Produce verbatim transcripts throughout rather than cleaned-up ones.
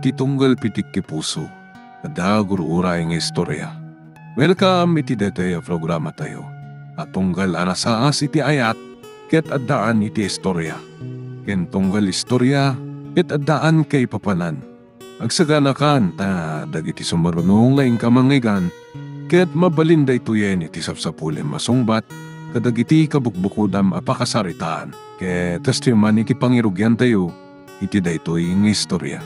Ti tunggal pitik ti puso, adda gur-uray nga istorya. Welcome iti daytoy a programatayo a tunggal a nasaas iti ayat ket addaan iti istorya, ken tunggal istorya ket addaan kaipapanan. Agsaganakan ta dagiti sumaruno nga inka mangngeggan ket mabalin daytoyen iti sapsapulem a sungbat kadagiti kabukbukodam a pakasaritaan. Ket kastoy man iti pangirugiantayo iti daytoy nga istorya.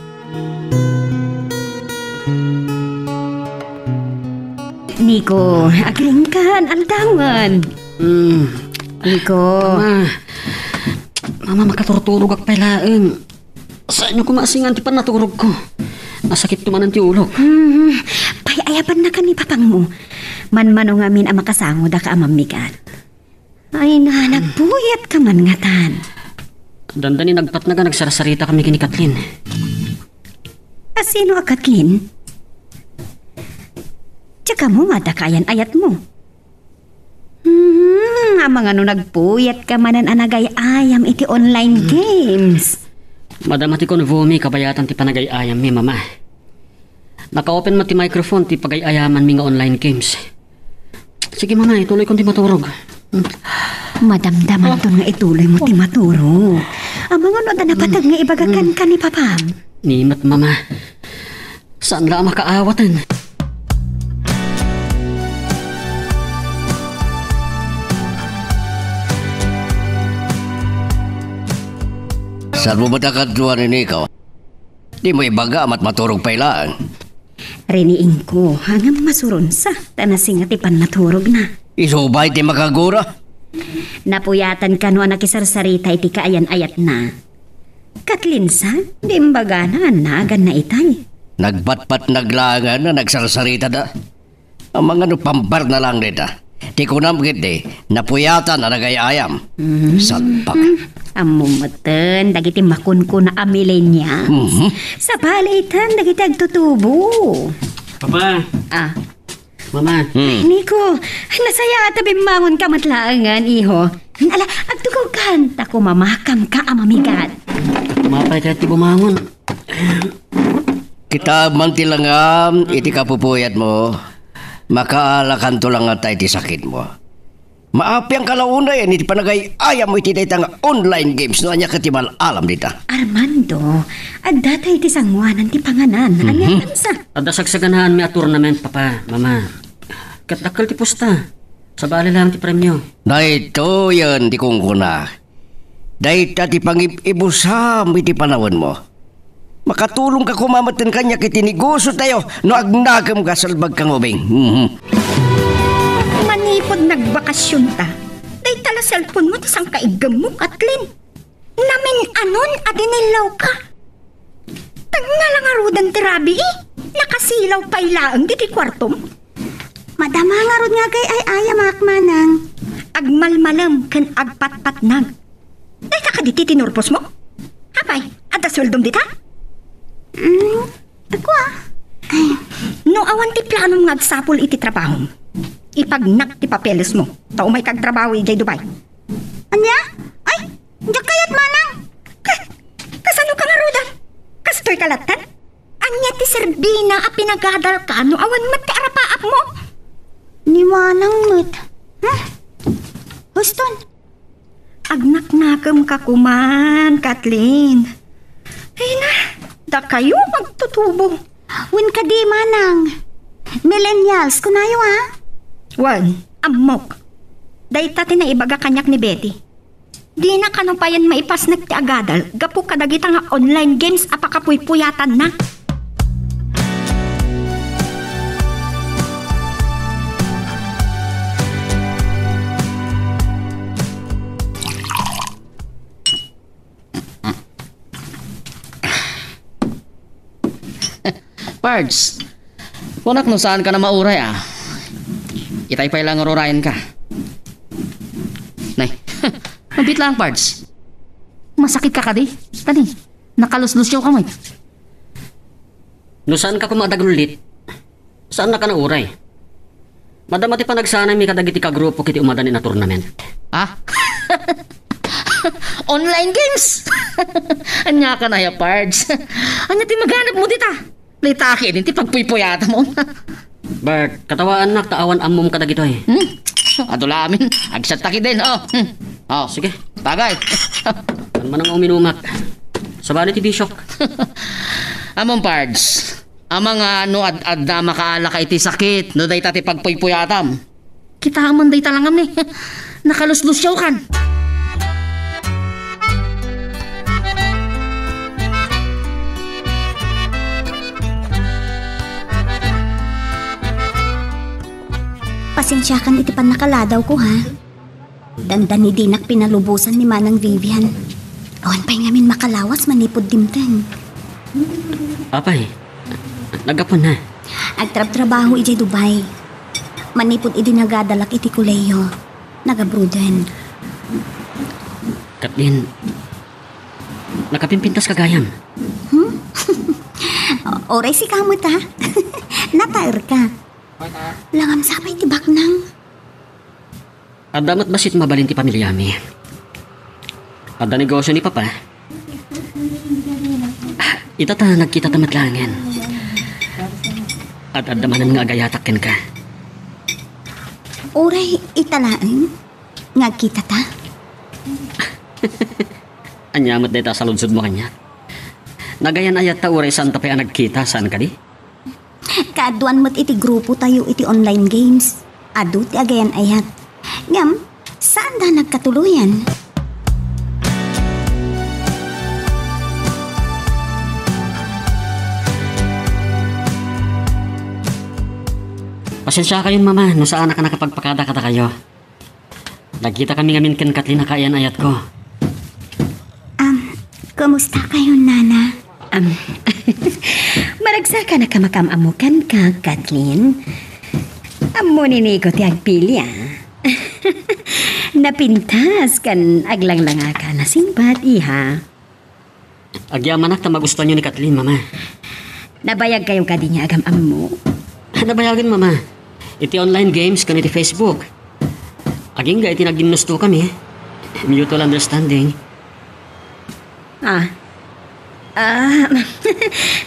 Niko, agriingkan, aldawan. Hmm. Niko. Mama. Mama, makaturturogak pay laeng. Saanyo koma a singan ti pannaturogko. Nasakitto manen ti ulok. Hmm. Pay-ayabannakan ni papangmo. Manmano ngamin a makasangoda ka a mammigat. Ay na, nagpuyatka man ngatan. Dandani nagpatnag a nagsarsaritakami ken ni Kathleen. A sino a Kathleen? Diak ammo nga adda kaayan-ayatmo. Hmm, amangan no nagpuyatka manen a nagay-ayam iti online games. Madama ti convomi kabayatan ti panagay-ayammi, Mama. Naka-open met ti microphone ti pagay-ayamanmi nga online games. Sige, Mama, ituloykon ti maturog. Hmm. Madamdamanton nga ituloymo ti maturog. Amangan no adda napateg nga ibaga kenka ni Papam. Ni met, Mama. Saan la a makaawaten? Saanmo met a kaduan ni Niko? Dimo ibaga a matmaturog pay laeng. Riniingko, ngem masurunsa, ta nasinga ti pannaturogna. Isu pay ti makagura. Napuyatan kano a nakisarsarita iti kaayan-ayatna. Kathleen sa, di imbagana a naganna itay. Nagpatpatnag laengen a nagsarsaritada. Amangan no pambarna laeng dayta. Ti kunam ketdi, napuyatan a nagay-ayam. Mm. Salbag. Ammo metten dagiti makunkuna a millennials. Mhm. Sabali itan dagiti agtutubo. Papa. Ah. Mama. Hmm. Niko, nasayaat a bimmangonka met laengen, iho. Ala, agtugawkan, ta kumamakamka a mamigat. Mapay kayat ti bumangon. Kitab man ti langam iti kapupuyatmo, makaalakanto la ngata iti sakitmo. Maapianka la unay iti panagay-ayam iti dayta nga online games no ania ket ti mal-alam dita. Armando, adda tay iti sangoanan ti panganan. Mhm. Ania sa? Adda sagsaganaanmi a tournament, Papa, Mama. Ket dakkel ti pusta. Sabali laeng ti premio. Daytoyen ti kunkuna. Dayta ti pangib-ibusam iti panawenmo. Makatulongka koma metten kaniak iti negosiotayo no agnakemka, salbagka nga ubing. Mhm. Manipud nagbakasionta, dayta la cellphone-mo ti sangkaiggem-mo, Kathleen. Namin-anon a dinillawka. Tengngala ngaruden ti rabii, nakasilaw pay laeng ditoy kuartom. Madama ngarud nga agay-ayamak, manang. Agmalmalem ken agpatpatnag. Dayta kadi ti tinurposmo? Apay, adda sueldom dita? Mm, ako, ah. Ay. No awan ti planom nga agsapul iti trabahom, ipagnak ti papelesmo, ta umayka agtrabaho idiay Dubai. Ania? Ay, diak kayat, manang. Ka-, kasano ka ngaruden? Kastoy ka latta? Ania ti serbina a pinagadalka no awan met ti arapaapmo? Ni manang met. Hmm? Huston. Agnaknakemka koman, Kathleen. Ay na, dakayo agtutubo. Wen kadi, manang. Millennials, kunayo, a? Wen, ammok. Dayta ti naibaga kaniak ni Betty. Dina kano payen maipasnek ti agadal gapu kadagita nga online games a pakapuypuyatanna. Pards, kunak no saan ka na mauray, a. Itay pay lang rurayan ka. Nay, mabit lang, Pards. Masakit ka kadi? Tani, nakaluslusyo ka met. No saan ka koma a dagullit, saan na ka nauray. Madama ti panagsanaymi kadagiti kagrupo iti umadanin a tournament. Ah? Online games! Ania ka na ya, Pards? Ania ti maganabmo dita? Dayta ketdi ti pagpuypuyatmo. Bert, katawaannak ta awan ammom kadagitoy. Hmm? Adu la amin. Agsatta ketdin. Oh. Hmm. Oh. Sige. Bagay. Manmanang uminumak. Sabali ti bisyok. Ammom, Pards. Amangan no ad-adda makaalaka iti sakit no dayta ti pagpuypuyatam. Kitaem man dayta langam ni. Nakaluslusyaw kan. Pasensiakan iti pannakaladawko, ha? Dandani dinak pinalubosan ni Manang Vivian. Awan pay ngamin makalawas manipud dimteng. Apay, naggapuan na. Agtrabtrabaho idiay Dubai. Manipud idi nagadalak iti kolehiyo, nagabruden. Kathleen, nakapimpintas ka gayam. Hmm? Uray sika met, ha? Nataerka. Langam sa pay ti baknang. Adda met bassit mabalin ti pamiliami. Adda negosio ni Papa. Ita ta nagkitata met laengen. Ad-adda manen nga agayatak kenka. Uray ita laeng nga agkitata? Ania met dayta saludsodmo kaniak? Nagayan-ayatta uray saanta pay a nagkita, saan kadi? Kaaduan met iti grupotayo iti online games. Adu ti agayan-ayat. Ngem, saanda nagkatuloyan. Pasensiakayon, Mama, no saanak a nakapagpakada kadakayo. Nagkitakami ngamin ken Kathleen a kaayan-ayatko. Am, kumusta kayo, Nana? Am, maragsakan a kamakam-ammo kenka, Kathleen. Ammo ni Nico ti agpili, a. Napintas ken aglanglangaka a nasingpet, iha. Agyamanak ta magustuanyo ni Kathleen, Mama. Nabayagkayo kadi nga agam-ammo? Nabayagen, Mama. Iti online games ken iti Facebook. Agingga iti nagginnustokami. Mutual understanding. Ah. Ah,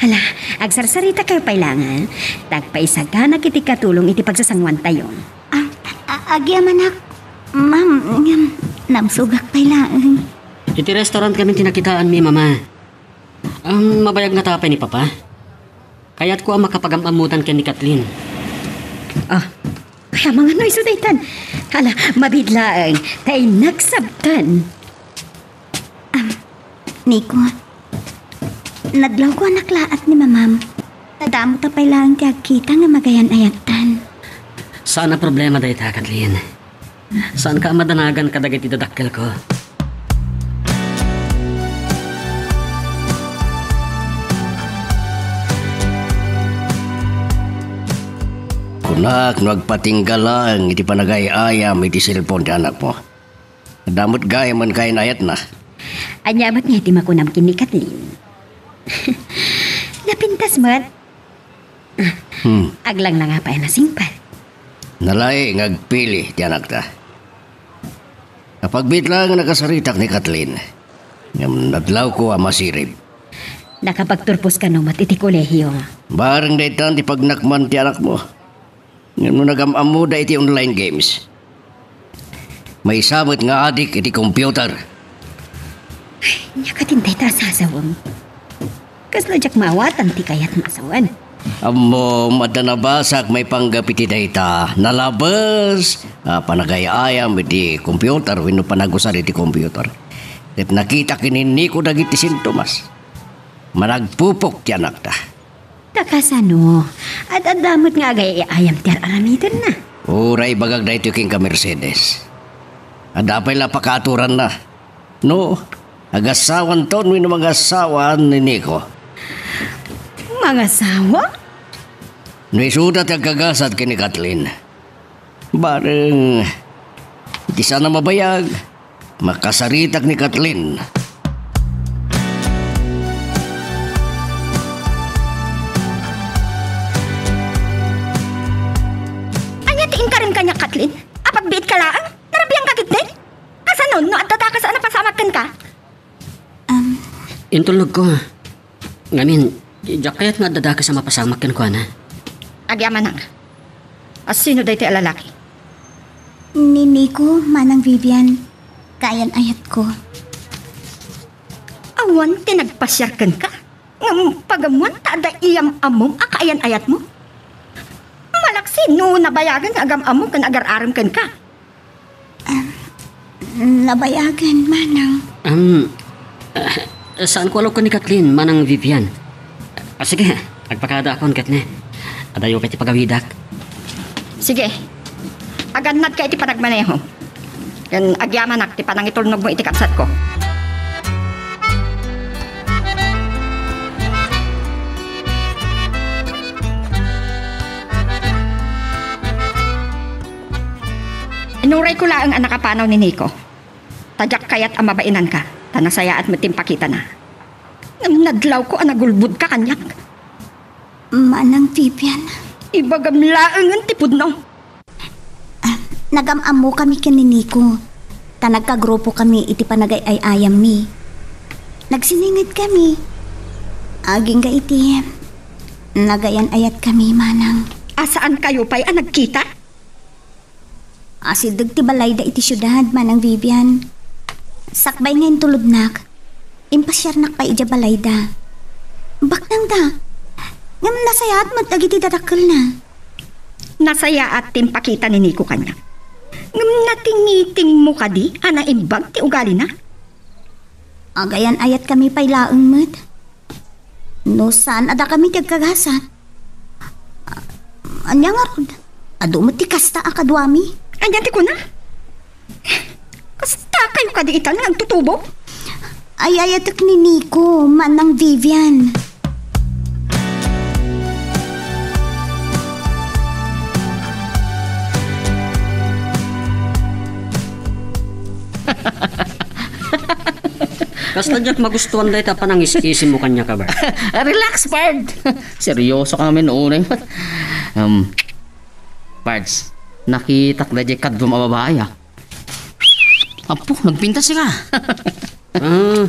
hala, agsarsarita kayo pay laeng. Tagpaisaganak iti katulong iti pagsasanguantayo. Ah, a-, agyamanak, ma'am, ngem namsugak pay laeng. Iti restaurant kami ti nakitaanmi, Mama. Am, mabayag ngata pay ni Papa? Kayatko a makapagam-ammotan ken ni Kathleen. Ah, kaya mga no isu daytan. Hala, mabiit laeng, ta innak sabtan. Am, Nico, nadlawko a naklaat ni Mamam. Nadamota pay laeng ti agkita nga magayan-ayattan. Saan a problema dayta, Kathleen. Saanka a madanagan kadagiti dadakkelko. Kunak no agpatingga laeng iti panagay-ayam iti cellphone ti anakmo. Adda met gayam a kaayan-ayatna. Ania met ngay ti makunam ken ni Kathleen? Napintas met. Hmm. Aglanglanga pay a nasingpet. Nalaing nga agpili ti anakta. Apagbiit laeng a nakasaritak ni Kathleen. Ngem nadlawko a masirib. Nakapagturpos kano met iti kolehiyo? Bareng daytan ti pagnakman ti anakmo. Ngem no nagam-ammoda iti online games, maysa met nga adik iti computer. Ay, ania katin dayta a sasawem? Kasla diak maawatan ti kayatmo a sawen. Ammom, adda nabasak maipanggep iti dayta. Nalabes a panagay-ayam iti computer wenno panagusar iti computer. Ket nakitak ken ni Nico dagiti sintomas. Managpupok ti anakta. Ta kasano? Ad-adda met nga agay-ayam ti ar-aramidenna. Uray ibagak daytoy kenka, Mercedes. Adda pay la pakaaturanna. No, agasawanton wenno mangasawa ni Nico. Mangasawa? No isuda ti agkagasat ken ni Kathleen. Bareng, iti saan a mabayag, makasaritak ni Kathleen. Ania ti inkarim kaniak, Kathleen? Apagbiit ka laeng? Narabian ka ketdi? Kasano? No adda dakes a napasamak kenka? Am. Intulnogko. Ngamin, diak kayat nga adda dakes a mapasamak kenkuana. Agyamanak. Asino daytoy a lalaki? Ni Nico, Manang Vivian. Kaayan-ayatko. Awan ti nagpasiar kenka? Ngem pag-ammoan ta adda iyam-ammom a kaayan-ayatmo? Malaksid no nabayagen nga agam-ammo ken agar-arem kenka. Ah, nabayagen, Manang. Am, ah, saanko a lokon ni Kathleen, Manang Vivian. Ah, sige, agpakadaakon ket ne. Adayo pay ti pagawidak. Sige. Agannadka iti panagmaneho. Ken agyamanak ti panangitulnogmo iti kabsatko. Inurayko laeng a nakapanaw ni Nico. Ta diak kayat a mabainanka, ta nasayaat met ti impakitana. Ngem nadlawko a nagulbodka kaniak. Manang Vivian. Ibagam laengen ti pudno. Ah, nagam-ammokami ken ni Nico, ta nagkagrupokami iti panagay-ay-ayammi. Nagsiningedkami. Agingga iti nagayan-ayatkami, Manang. A, saankayo pay a nagkita? Asideg ti balayda iti siudad, Manang Vivian. Sakbay nga intulodnak, impasiarnak pay idiay balayda. Baknangda. Ngem nasayaat met dagiti dadakkelna. Nasayaat ti impakita ni Nico kaniak. Ngem natingitingmo kadi a naimbag ti ugalina? Agayan-ayatkami pay laeng met. No saan a dakami ti agkagasat. Ania ngarud? Adu met ti kasta a kaduami. Ania ti kuna? Kastakayo kadi itan nga agtutubo? Ay-ayatek ni Nico, Manang Vivian. Kasta diak magustuan dayta panangis-isimmo kaniak, Bert. Relax, pard. Seryoso ka ngamin, unay. Um, Pards, nakitak daydiay kaduam a babai, ah. Apo, nagpintas ka. Ah,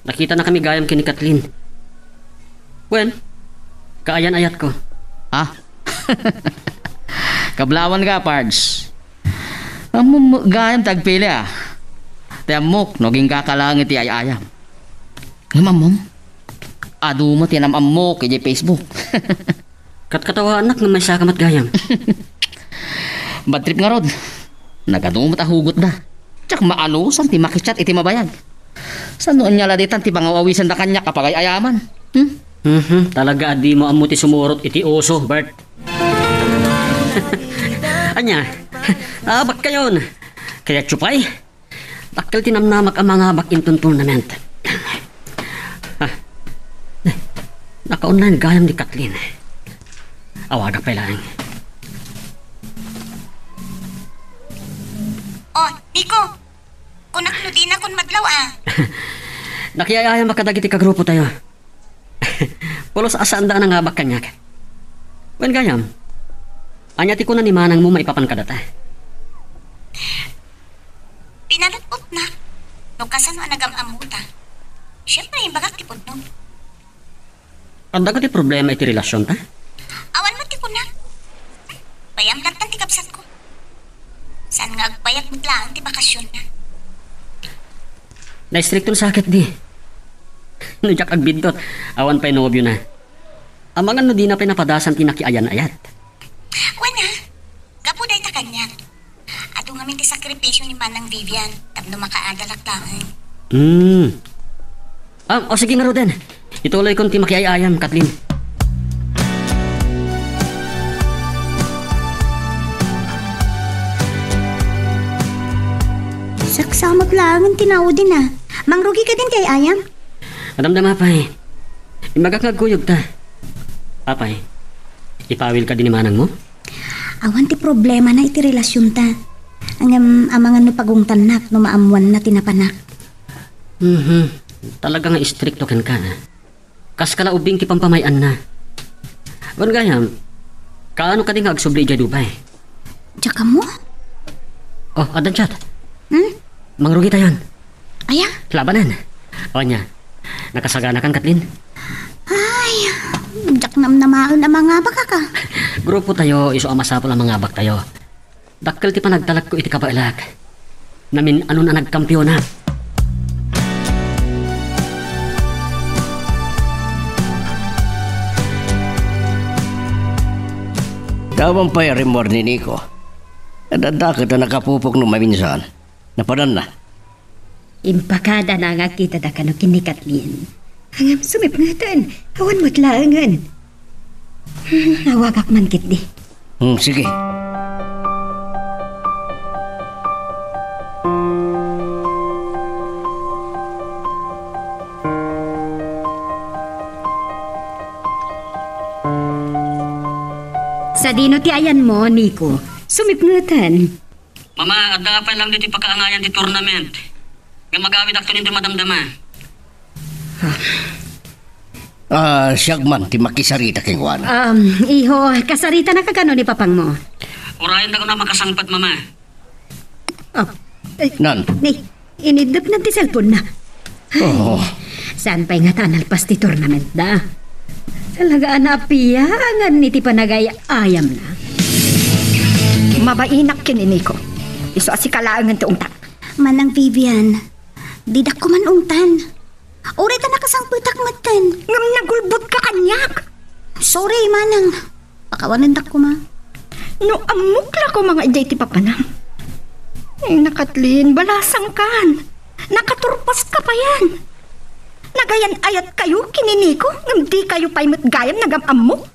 nakitanakami gayam ken ni Kathleen. Wen, kaayan-ayatko. Ah? Kablawan ka, Pards. Ammom gayam ti agpili, ah. Ti ammok, no, agingga ka laeng iti ay-ayam. Ngem ammom? Adu met ti nam-ammok idiay Facebook. Katkatawaannak ngem maysa ka met gayam. Bad trip ngarud. Nagadu met a hugotda. Diak maanusan ti makichat iti mabayag. Saan no ania la ditan ti pangaw-awisanda kaniak a pagay-ayaman? Hmm? Mhm, talaga a dimo ammo ti sumurot iti uso, Bert. Ania? Abak kayon. Kayatyo pay? Dakkel ti namnamak a mangabak inton tournament. Ah. Naka-online gayam ni Kathleen. Awagak pay laeng. Oh, Nico! Kunak no dinakon madlaw, ah. Nakiay-ayamak kadagiti kagrupotayo. Pulos a saanda a nangabak kaniak. Wen gayam, ania ti kuna ni manangmo maipapan kadata? Pinalutpotna no kasano a nagam-ammota. Siempre, imbagak ti pudno. Adda kadi problema iti relasionta? Awan met ti kunak. Bayam lattan ti kabsatko. Saan nga agbayag met laeng ti bakasionna. Naistrikton sa ketdi. No diak agbiddut, awan pay nobiona. Amangan no dina pay napadasan ti nakiayan-ayat. Wen a, gapu dayta kaniak. Adu ngamin ti sakripisio ni Manang Vivian tapno makaadalak laeng. Hmm. Ah, o sige ngaruden. Ituloykon ti makiay-ayam, Kathleen. Saksamak laeng ti naudin a. Mangrugi kadin ti ay-ayam? Adamdama pay. Imbagak nga agkuyogta. Apay, ipawil kadi ni manangmo? Awan ti problemana iti relasionta. Ngem amangan no pagungtannak no maammoanna ti napanak. Mhm. Talaga nga istrikto kenka, ah. Kas kala ubing ti pampamay-anna. Wen gayam, kaano kadi nga agsubli idiay Dubai? Diak ammo? Oh, addan chat. Hmm? Mangrugitayon. Aya? Labanen. O ania, nakasaganakan, Kathleen? Ay, diak namnamaen a mangabak, kaka. Grupotayo, isu a masapul a mangabaktayo. Dakkel ti panagtalekko iti kabaelak. Namin-anon a nagkampionak. Awan pay a rimmuar ni Nico. Adda ket a nakapupok no maminsan. Napadanna. Impakada na nga agkitadaka no ken ni Kathleen. Ngem sumipngeten, awan met laengen. Hmm, awagak man ketdi. Hmm, sige. Sadino ti ayanmo, Nico? Sumipngeten. Mama, adda pay lang ditoy pakaangayan ti tournament. Ngem agawidakto ditoy madamdama. Ah, siak man ti makisarita kenkuana. Um, iho, kasaritanaka kano ni papangmo? Urayendakon a makasangpet, Mama. Oh, eh, Nan? Ni, iniddepna ti cellphone-na. Ay, Oo. Saan pay ngata a nalpas ti tournament-da? Talaga a naapiangan iti panagay-ayamna. Mabainak ken ni Nico. Isu a sika laengen ti ungtak. Manang Vivian, didak koma ungtan. Uray ta nakasangpetak metten. Ngem nagulbotka kaniak. Sorry, Manang. Pakawanendak koma. No ammok la koma nga idiay ti papanam. Ay, na Kathleen, balasangkan. Nakaturpaska payen. Nagayan-ayatkayo ken ni Nico, ngem dikayo pay met gayam nagam-ammo.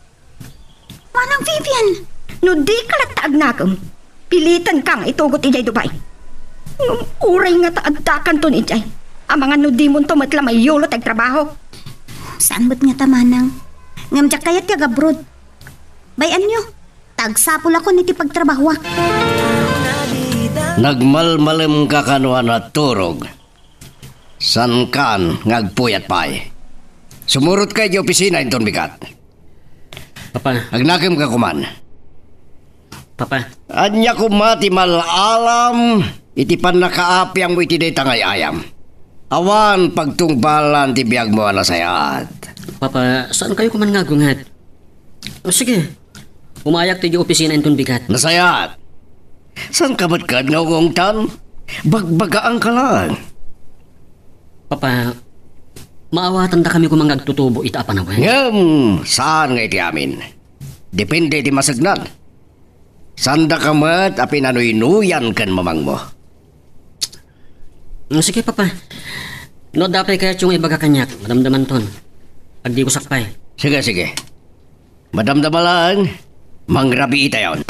Manang Vivian! No dika latta agnakem, pilitenka nga itugot idiay Dubai. Ngem uray ngata addakanton idiay, amangan no dimonto met la maiyulo ti agtrabaho. Saan met ngata, Manang. Ngem diak kayat ti agabroad. Bay-anyo, ta agsapulakon iti pagtrabahoak. Nagmalmalemka kano a naturog? Saankan nga agpuyat pay. Sumurotka idiay opisina inton bigat. Papa. Agnakemka koman. Papa. Ania koma ti mal-alam iti pannakaapiangmo iti dayta nga ay-ayam? Awan pagtungpalan ti biagmo a nasayaat. Papa, saankayo koman nga agunget? O, sige. Umayak ti idiay opisina inton bigat. Nasayaat. Saanka met kad nga ungungtan? Bagbagaangka laeng. Papa, maawatandakami koma nga agtutubo ita a panawen. Ngem, saan nga iti amin. Depende iti masegnan. Saandaka met a pinanuynuyan ken mamangmo. Mm, sige, Papa. No adda pay kayatyo nga ibaga kaniak, madamdamanton. Agdikosak pay. Sige, sige. Madamdama laeng, mangrabiitayon.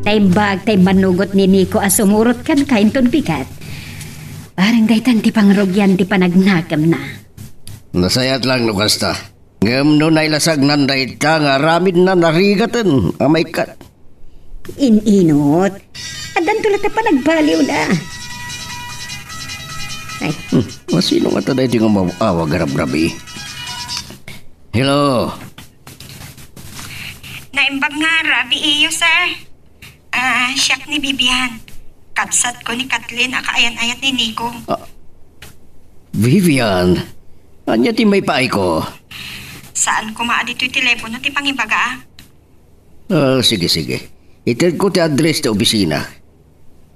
Naimbag ta immanugot ni Nico a sumurot kenka inton bigat. Bareng daytan ti pangrugian ti panagnakemna. Nasayaat laeng no kasta. Ngem no nailasagnan dayta nga aramidna, narigaten a maikkat. In-inot. Addanto latta panagbaliwna. Ay. Hmm, masino ngata daytoy nga maaw-awag a rabrabii? Hello. Naimbag nga rabiiyo, sir. Ah, siak ni Vivian. Kabsatko ni Kathleen a kaayan-ayat ni Nico. Ah, Vivian, ania ti maipaayko? Saan koma a ditoy telepono ti pangibaga, ah. Ah, sige, sige. Itedko ti address ti opisina.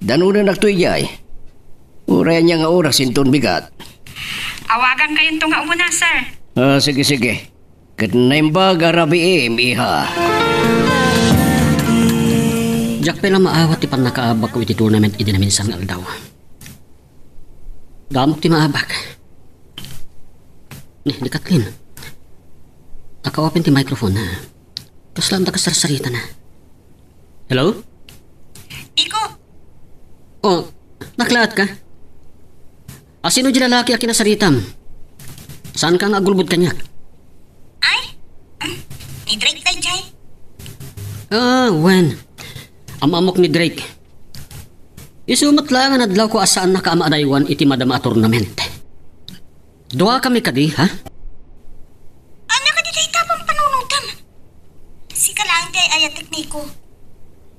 Danonennakto idiay. Uray ania nga oras inton bigat. Awagankayonto nga umuna, sir. Ah, sige, sige. Ket naimbag a rabiim, iha. Diak pay la maawat ti pannakaabakko iti tournament idi naminsan nga aldaw. Damok ti maabak. Ni, ni Kathleen. Naka-open ti microphone na. Kasla anda kasarsaritana. Hello? Iko. Oh, naklaatka? Asino di lalaki a kinasaritam? Saanka nga agulbod kaniak? Ay, mm, ni Drake daydiay. Ah, wen. Am-ammok ni Drake. Isu met laeng a nadlawko a saannaka a maadaywan iti madama a tournament. Duakami kadi, ha? Ania kadi dayta, Pampano? Laeng ti ay-ayatek, Nico.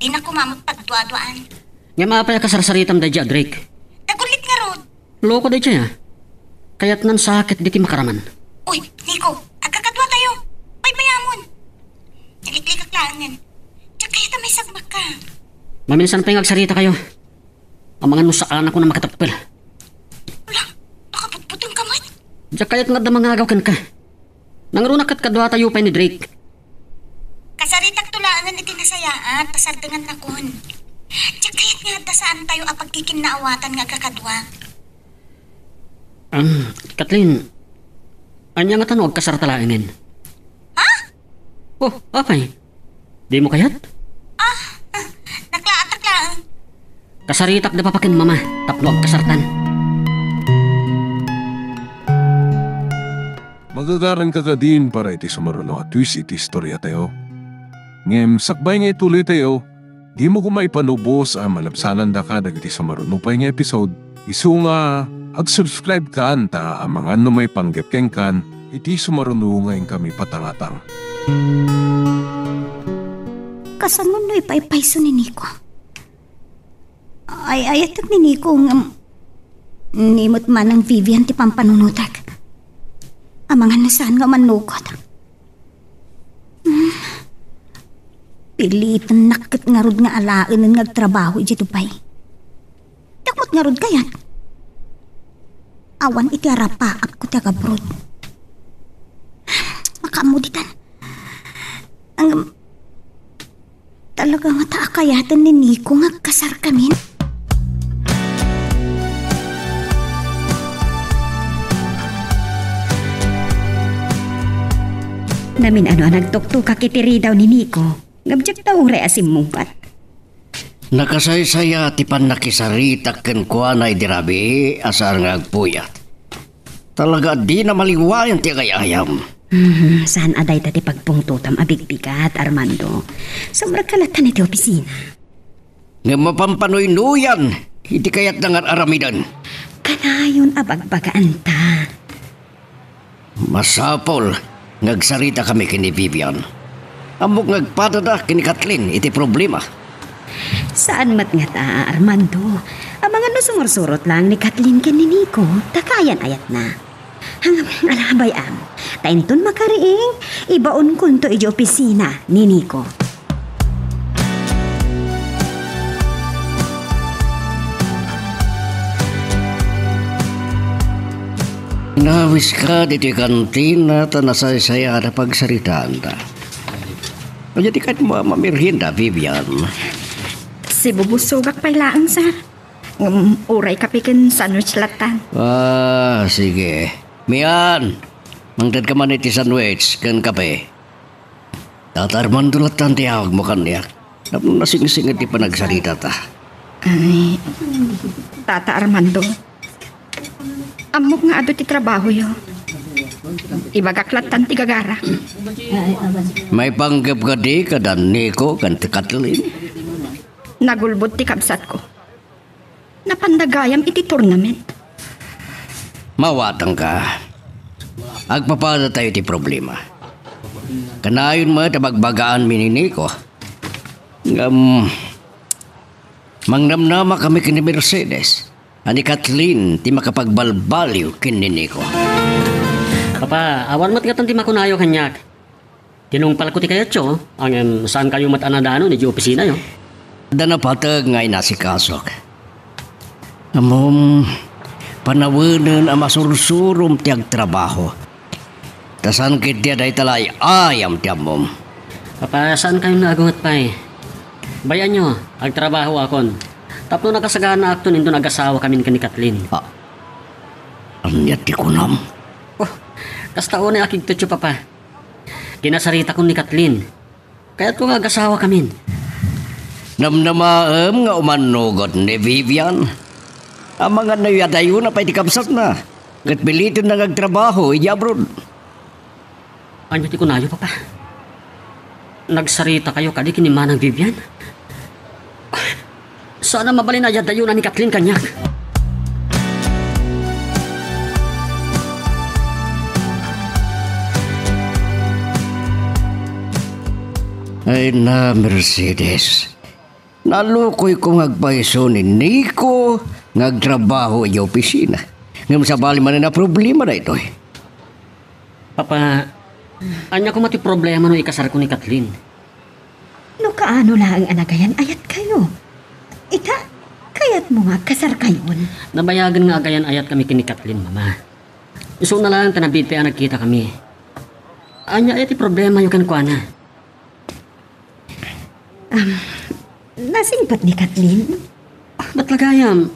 Dina koma met pagduaduaan. Ngem apay a kasarsaritam daydiay a Drake? Tagullit ngarud. Loko daydiay, a. Kayatnan sa ket ditoy makaraman. Uy, Nico, agkakaduatayo. Baybayamon. Naliklikak laengen. Diak kayat a maisagmakka. Maminsan pay nga agsaritakayo. Amangan no saanakon a makatappel. Ala, nakabutbutengka met. Diak kayat nga adda mangagaw kenka. Nangruna ket kaduatayo pay ni Drake. Kasaritakto laengen iti nasayaat, ta sardengannakon. Diak kayat nga adda saantayo a pagkikinnaawatan nga agkakadua. Ah, Kathleen, ania ngata no agkasarta laengen? Ha? Oh, apay? Dimo kayat? Ah, naklaatak laeng. Kasaritak da papa ken mama tapno agkasartan. Magagaranka kadin para iti sumaruno a twist iti istoriatayo. Ngem sakbay nga ituloytayo, dimo koma ipanubos a malabsanandaka dagiti sumaruno pay nga episode, isu nga agsubscribe kan ta amangan no maipanggep kenkan iti sumaruno nga inkami patangatang. Kasano no ipaypayso ni Nico? Ay-ayatek ni Nico ngem ni met manang Vivian ti pampanunotek. Amangan no saan nga umannukot. Hmm. Pilitennak ket ngarud nga alaenen nga agtrabaho idiay Dubai. Diak met ngarud kayat. Awan iti arapaapko ti agabroad. Makaammo ditan. Ngem, talaga ngata a kayaten ni Nico nga agkasarkamin? Namin-ano a nagtuktokak iti ridaw ni Nico, ngem diak ta uray a simmungbat. Nakasaysaya ti pannakisaritak kenkuana idi rabii a saan nga agpuyat. Talaga a dina maliwayan ti agay-ayam. Hmm, saan a dayta ti pagpungtotam a bigbigat, Armando. Sobrak ka latta iti opisina. Ngem mapanpanuynuyan iti kayatna nga ar-aramiden. Kanayon a bagbagaanta. Masapul nga agsaritakami ken ni Vivian. Ammok nga agpadada ken ni Kathleen iti problema. Saan met ngata, Armando. Amangan no sumursurot laeng ni Kathleen ken ni Nico, ta kaayan-ayatna. Ngem, ala, bay-am. Ta inton makariing, ibaonkonto idiay opisina ni Nico. Inawiska ditoy kantina ta nasaysayaan a pagsaritaanta. Ania ti kayatmo a mamerienda, Vivian? Sibubusogak pay laeng, sir. Ngem uray kape ken sandwich lattan. Ah, sige. Mian, mangtedka man iti sandwich ken kape. Tata Armando lattan ti awagmo kaniak. Tapno nasingsingir ti panagsaritata. Ay, Tata Armando. Ammok nga adu ti trabahoyo. Ibagak lattan ti gagara. Maipanggep kadi kada Nico ken ti Kathleen? Nagulbod ti kabsatko. Napanda gayam iti tournament. Mawatangka. Agpapadatayo ti problema. Kanayon met a bagbagaanmi ni Nico. Ngem, mangnamnamakami ken ni Mercedes a ni Kathleen ti makapagbalbaliw ken ni Nico. Papa, awan met ngatan ti makunayo kaniak. Tinungpalko ti kayatyo, ngem saankayo met a nadanon idiay opisinayo. Adda napateg nga inasikasok. Ammom, panawenen a masursurom ti agtrabaho. Ta saan ketdi a dayta la ay-ayam ti ammom. Papa, saankayon nga agunget pay. Bay-anyo, agtrabahoakon. Tapno nakasaganaakton inton agasawakamin ken ni Kathleen. Ah, ania ti kunam? Oh, kasta unay a kigtotyo, Papa. Kinasaritakon ni Kathleen. Kayatko nga agasawakamin. Namnamaem nga umannugot ni Vivian. Amangan no iyadayona pay ti kabsatna, ket pilitenna nga agtrabaho idiay abroad. Ania ti kunayo, Papa? Nagsaritakayo kadi ken ni Manang Vivian? Saan a mabalin a iyadayona ni Kathleen kaniak. Ay na, Mercedes. Nalukoyko nga agpayso ni Nico nga agtrabaho idiay opisina. Ngem sabali manen a problema daytoy. Papa, ania koma ti problema no ikasarko ni Kathleen? No kaano laeng a nagayan-ayatkayo? Ita, kayatmo nga agkasarkayon? Nabayagen nga agayan-ayatkami ken ni Kathleen, Mama. Isuna laeng ta nabiit pay a nagkitakami. Ania aya ti problemayo kenkuana? Um, nasingpet ni Kathleen? Ba't la gayam?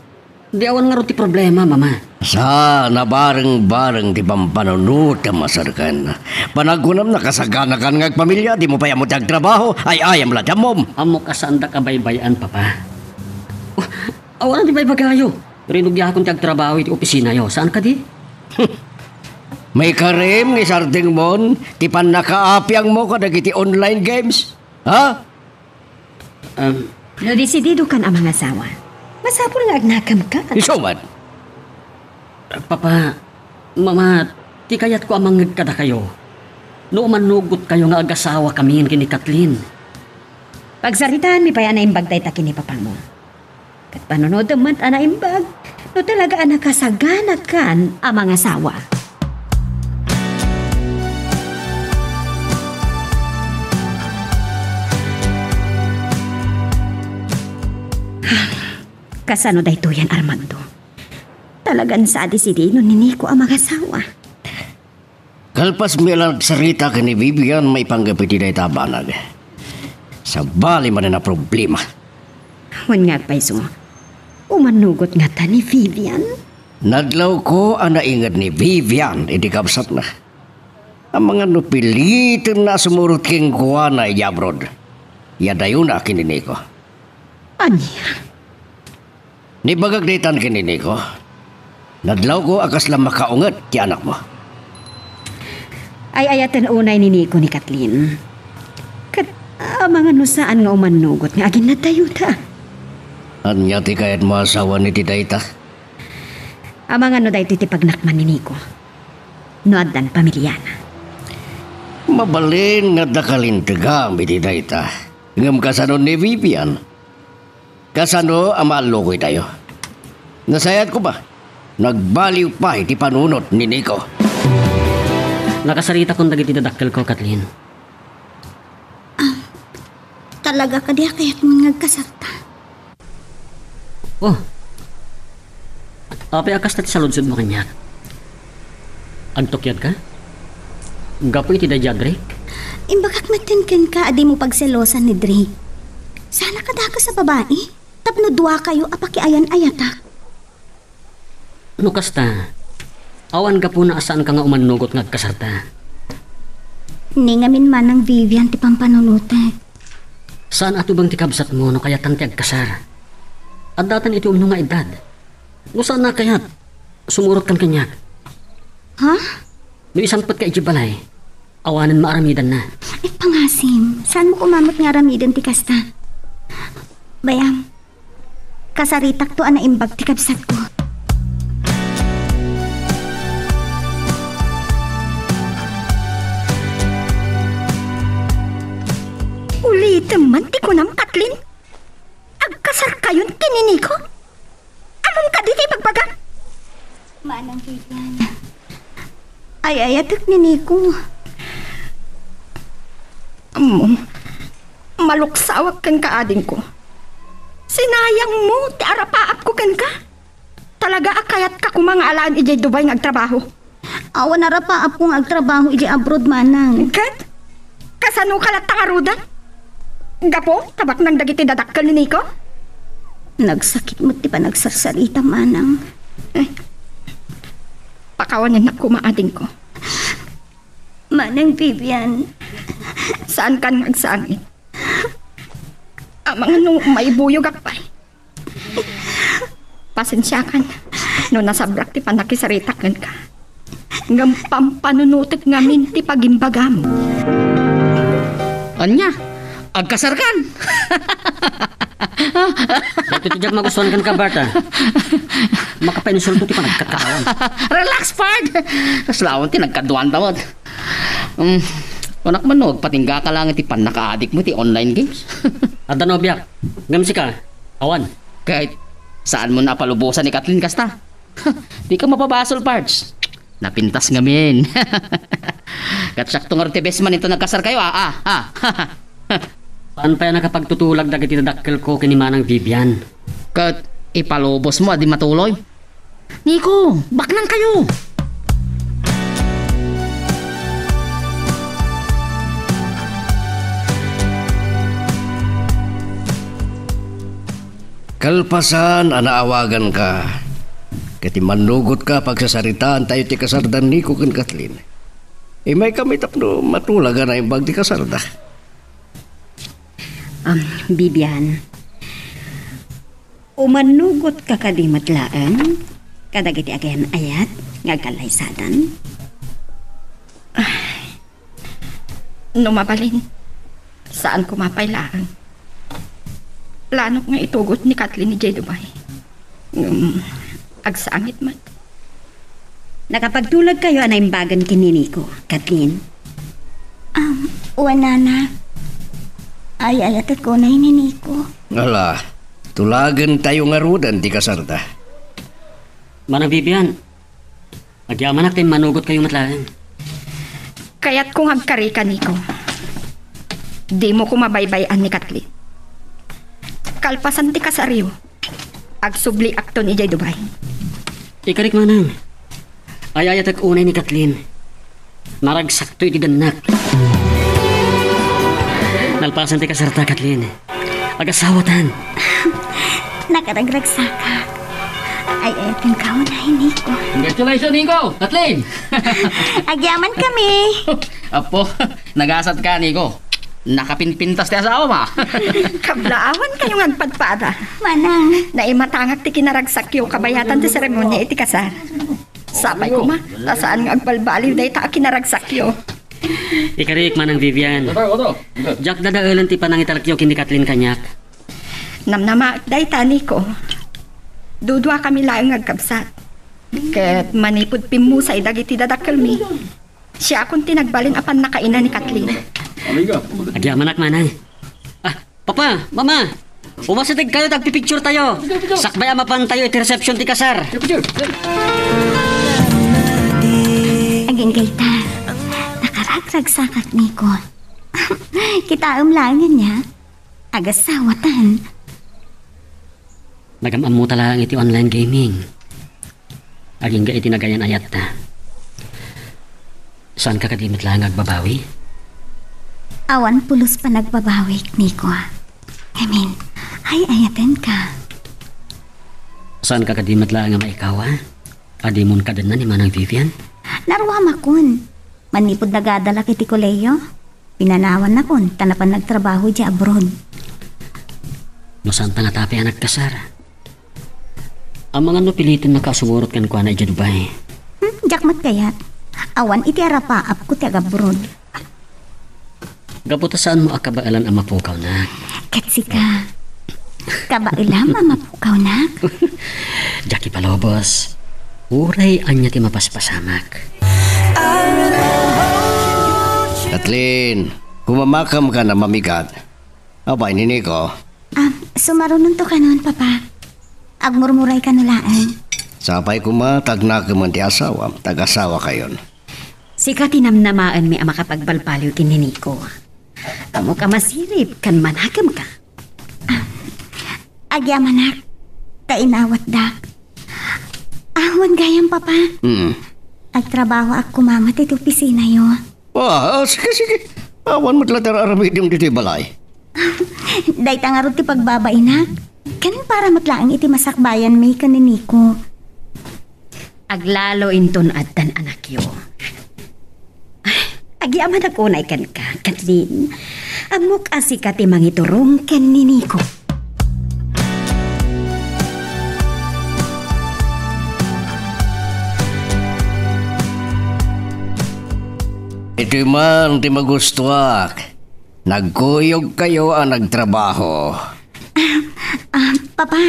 Di awan ngarud ti problema, Mama. Sa nabareng-bareng ti pampanunotem a serkan. Panagkunam nakasaganakan nga agpamilya, dimo pay ammo ti agtrabaho, ay-ayam la ti ammom. Ammok a saandak a baybay-an, Papa. Oh, awan ti baybagayo. Rinugiakon ti agtrabaho iti opisinayo. Saan kadi? Maikarim nga isardengmon ti pannakaapiangmo kadagiti online games? Ha? Um, No desididokan a mangasawa, masapul nga agnakem ka. Isu man. Papa, Mama, ti kayatko a mangngeg kadakayo, no umannugotkayo nga agasawakamin ken ni Kathleen. Pagsaritaanmi pay a naimbag dayta ken ni papamo. Ket panunotem met a naimbag no talaga a nakasaganatkan a mangasawa. Kasano daytoyen, Armando? Talagan sa a desidinon ni Nico a mangasawa. Kalpasmi a nagsarita ken ni Vivian maipanggep iti dayta a banag, sabali manen a problema. Wen nga agpayso, umannugot ngata ni Vivian? Nadlawko a nainged ni Vivian iti kabsatna. Amangan no pilitenna a sumurot kenkuana idiay abroad. Iadayona ken ni Nico. Ania? Nibagak daytan ken ni Nico. Nadlawko a kasla makaunget ti anakmo. Ay-ayaten unay ni Nico ni Kathleen. Ket amangan no saan nga umannugot nga aginnadayota. Ania ti kayatmo a sawen iti dayta? Amangan no daytoy ti pagnakman ni Nico. No addan pamiliana. Mabalin nga adda kalintegam iti dayta. Ngem kasano ni Vivian? Kasano a maallukoytayo? Nasayaat koma. Nagbaliw pay ti panunot ni Nico. Nakasaritakon dagiti dadakkelko, Kathleen. Ah, talaga kadi a kayatmon nga agkasarta? Oh. Apay a kasta ti saludsodmo kaniak? Agtukyadka? Gapu iti daydi a Drake? Imbagak metten kenka a dimo pagselosan ni Drake. Saan a kadakes a babai tapno duakayo a pakiayan-ayatak. No kasta, awan gapuna a saanka nga umannugot nga agkasarta. Ni ngamin manang Vivian ti pampanunotek. Saan a tubeng ti kabsatmo no kayatan ti agkasar. Addatan iti umno nga eddad. No saan a kayat, sumurotkan kaniak. Ha? No isangpetka idiay balay, awanen maaramidanna. Ay, pangasim, saanmo koma met nga aramiden ti kasta? Bayam, kasaritakto a naimbag ti kabsatko. Ulitem man ti kunam, Kathleen. Agkasarkayon ken ni Nico? Ammom kadi ti ibagbagam? Manang Vivian, ay-ayatek ni Nico. Ammom, maluksawak kenka, adingko. Sinayangmo ti arapaapko kenka. Talaga a kayatka koma nga alaen idiay Dubai nga agtrabaho? Awan a rapaapko nga agtrabaho idiay abroad, manang. Ket? Kasanoka latta ngaruden? Gapu ta baknang dagiti dadakkel ni Nico? Nagsakit met ti panagsarsarita, manang. Eh, pakawanennak koma, adingko. Manang Vivian. Saankan nga agsangit. Amangan no maibuyogak pay. Pasensiakan no nasabrak ti pannakisaritak kenka. Ngem pampanunotek ngamin ti pagimbagam. Ania? Agkasarkan? Daytoy ti diak magustuan kenka, Bart, a. Makapainsulto ti panagkataawan. Relax, pard! Kasla awan ti nagkaduan, tawad. Mm. Kunak man no, agpatinggaka lang iti pannakaadikmo iti online games. Adda nobiak. Ngem sika, awan. Ket saanmo a palubosan ni Kathleen kasta? Dika mapabasol, Pards. Napintas ngamin. Ket siakto ngarud ti best man inton nagkasarkayo, a, a, a. Saan pay a nakapagtutulag dagiti dadakkelko ken ni Manang Vivian? Ket ipalubosmo a di matuloy? Nico, baknangkayo! Kalpasan a naawaganka, ket immannugotka pagsasaritaantayo ti kasarda ni Nico ken Kathleen. Imaykami tapno matulag a naimbag ti kasarda. Um, Vivian, umannugotka kadi met laeng kadagiti agayan-ayat nga agkallaysadan? Ah, no mabalin, saan koma pay laeng. Planok nga itugot ni Kathleen idiay Dubai. Ngem, agsangit met. Nakapagtulagkayo a naimbagen ken ni Nico, Kathleen? Um, wen, Nana. Ay-ayatek unay ni Nico. Ala, tulagentayo ngaruden ti kasarda. Manang Vivian, agyamanak ta immanugotkayo met laeng. Kayatko nga agkarika, Nico. Dimo koma baybay-an ni Kathleen. Kalpasan ti kasaryo, agsubliakton idiay Dubai. Ikarik, Manang. Ay-ayatek unay ni Kathleen. Naragsakto iti dennak. Nalpasan ti kasarta, Kathleen. Agasawatan. Nakaragragsakak. Ay-ayatenka unay, Nico. Congratulations, Nico! Kathleen! Agyamankami. Apo, nagasatka, Nico. Nakapinpintas ti asawam, a. Kablaawankayo nga agpadpada. Manang. Naimatangak ti kinaragsakyo kabayatan ti seremonia iti kasar. Sapay koma, ta saan nga agbalbaliw dayta a kinaragsakyo. Ikarik, Manang Vivian. Diak dadaelen ti panangitarekyo ken ni Kathleen kaniak. Namnamaek dayta, Nico. Duduakami laeng nga agkabsat. Ket manipud pimmusay dagiti dadakkelmi, siakon ti nagbalin a pannakaina ni Kathleen. Agyamanak, Manang. Ah, Papa, Mama, umasidegkayo ta agpipicturetayo. Sakbay a mapantayo iti resepsion ti kasar. Agingga ita, nakaragragsakak, Nico. Kitaem laeng ania, agasawatan. Nagam-ammota laeng iti online gaming. Agingga iti nagayan-ayatta. Saanka kadi met laeng agbabawi? Awan pulos panagbabawik, Nico. I mean, ay-ayatenka. Saanka kadi met laeng a maikaw, a? Adimon kadenna ni Manang Vivian? Naruamakon. Manipud nagadalak iti kolehiyo, pinanawannakon ta napan nagtrabaho idiay abroad. No saanta nga tapay a nagkasar, amangan no pilitennaka a sumurot kenkuana idiay Dubai. Hmm, diak met kayat. Awan iti arapaapko ti agabroad. Gapu ta saanmo a kabaelan a mapukawnak. Ket sika, kabaelam a mapukawnak? Diak ipalubos. Uray ania ti mapaspasamak. Kathleen, kumamakamkan a mamigat. Apay ni Nico? Ah, sumarunonto kanon, Papa. Agmurmuray kano laeng. Sapay koma ta agnakemen ti asawam, ta agasawakayon. Sika ti namnamaenmi a makapagbalbaliw ken ni Nico. Ammok a masirib ken manakemka. Ah, agyamanak, ta inawatdak. Awan gayam, Papa. Mm. Agtrabahoak koma met iti opisinayo. Ah, ah, sige, sige. Awan met la ti ar-aramidem ditoy balay. Dayta ngarud ti pagbabainak. Ken para met laeng iti masakbayanmi ken ni Nico. Aglalo inton addan anakyo. Ay, agyamanak unay kenka, Kathleen. Ammok a sika ti mangiturong ken ni Nico. Itoy man ti magustuak. Nagkuyogkayo a nagtrabaho. Ah, ah, Papa,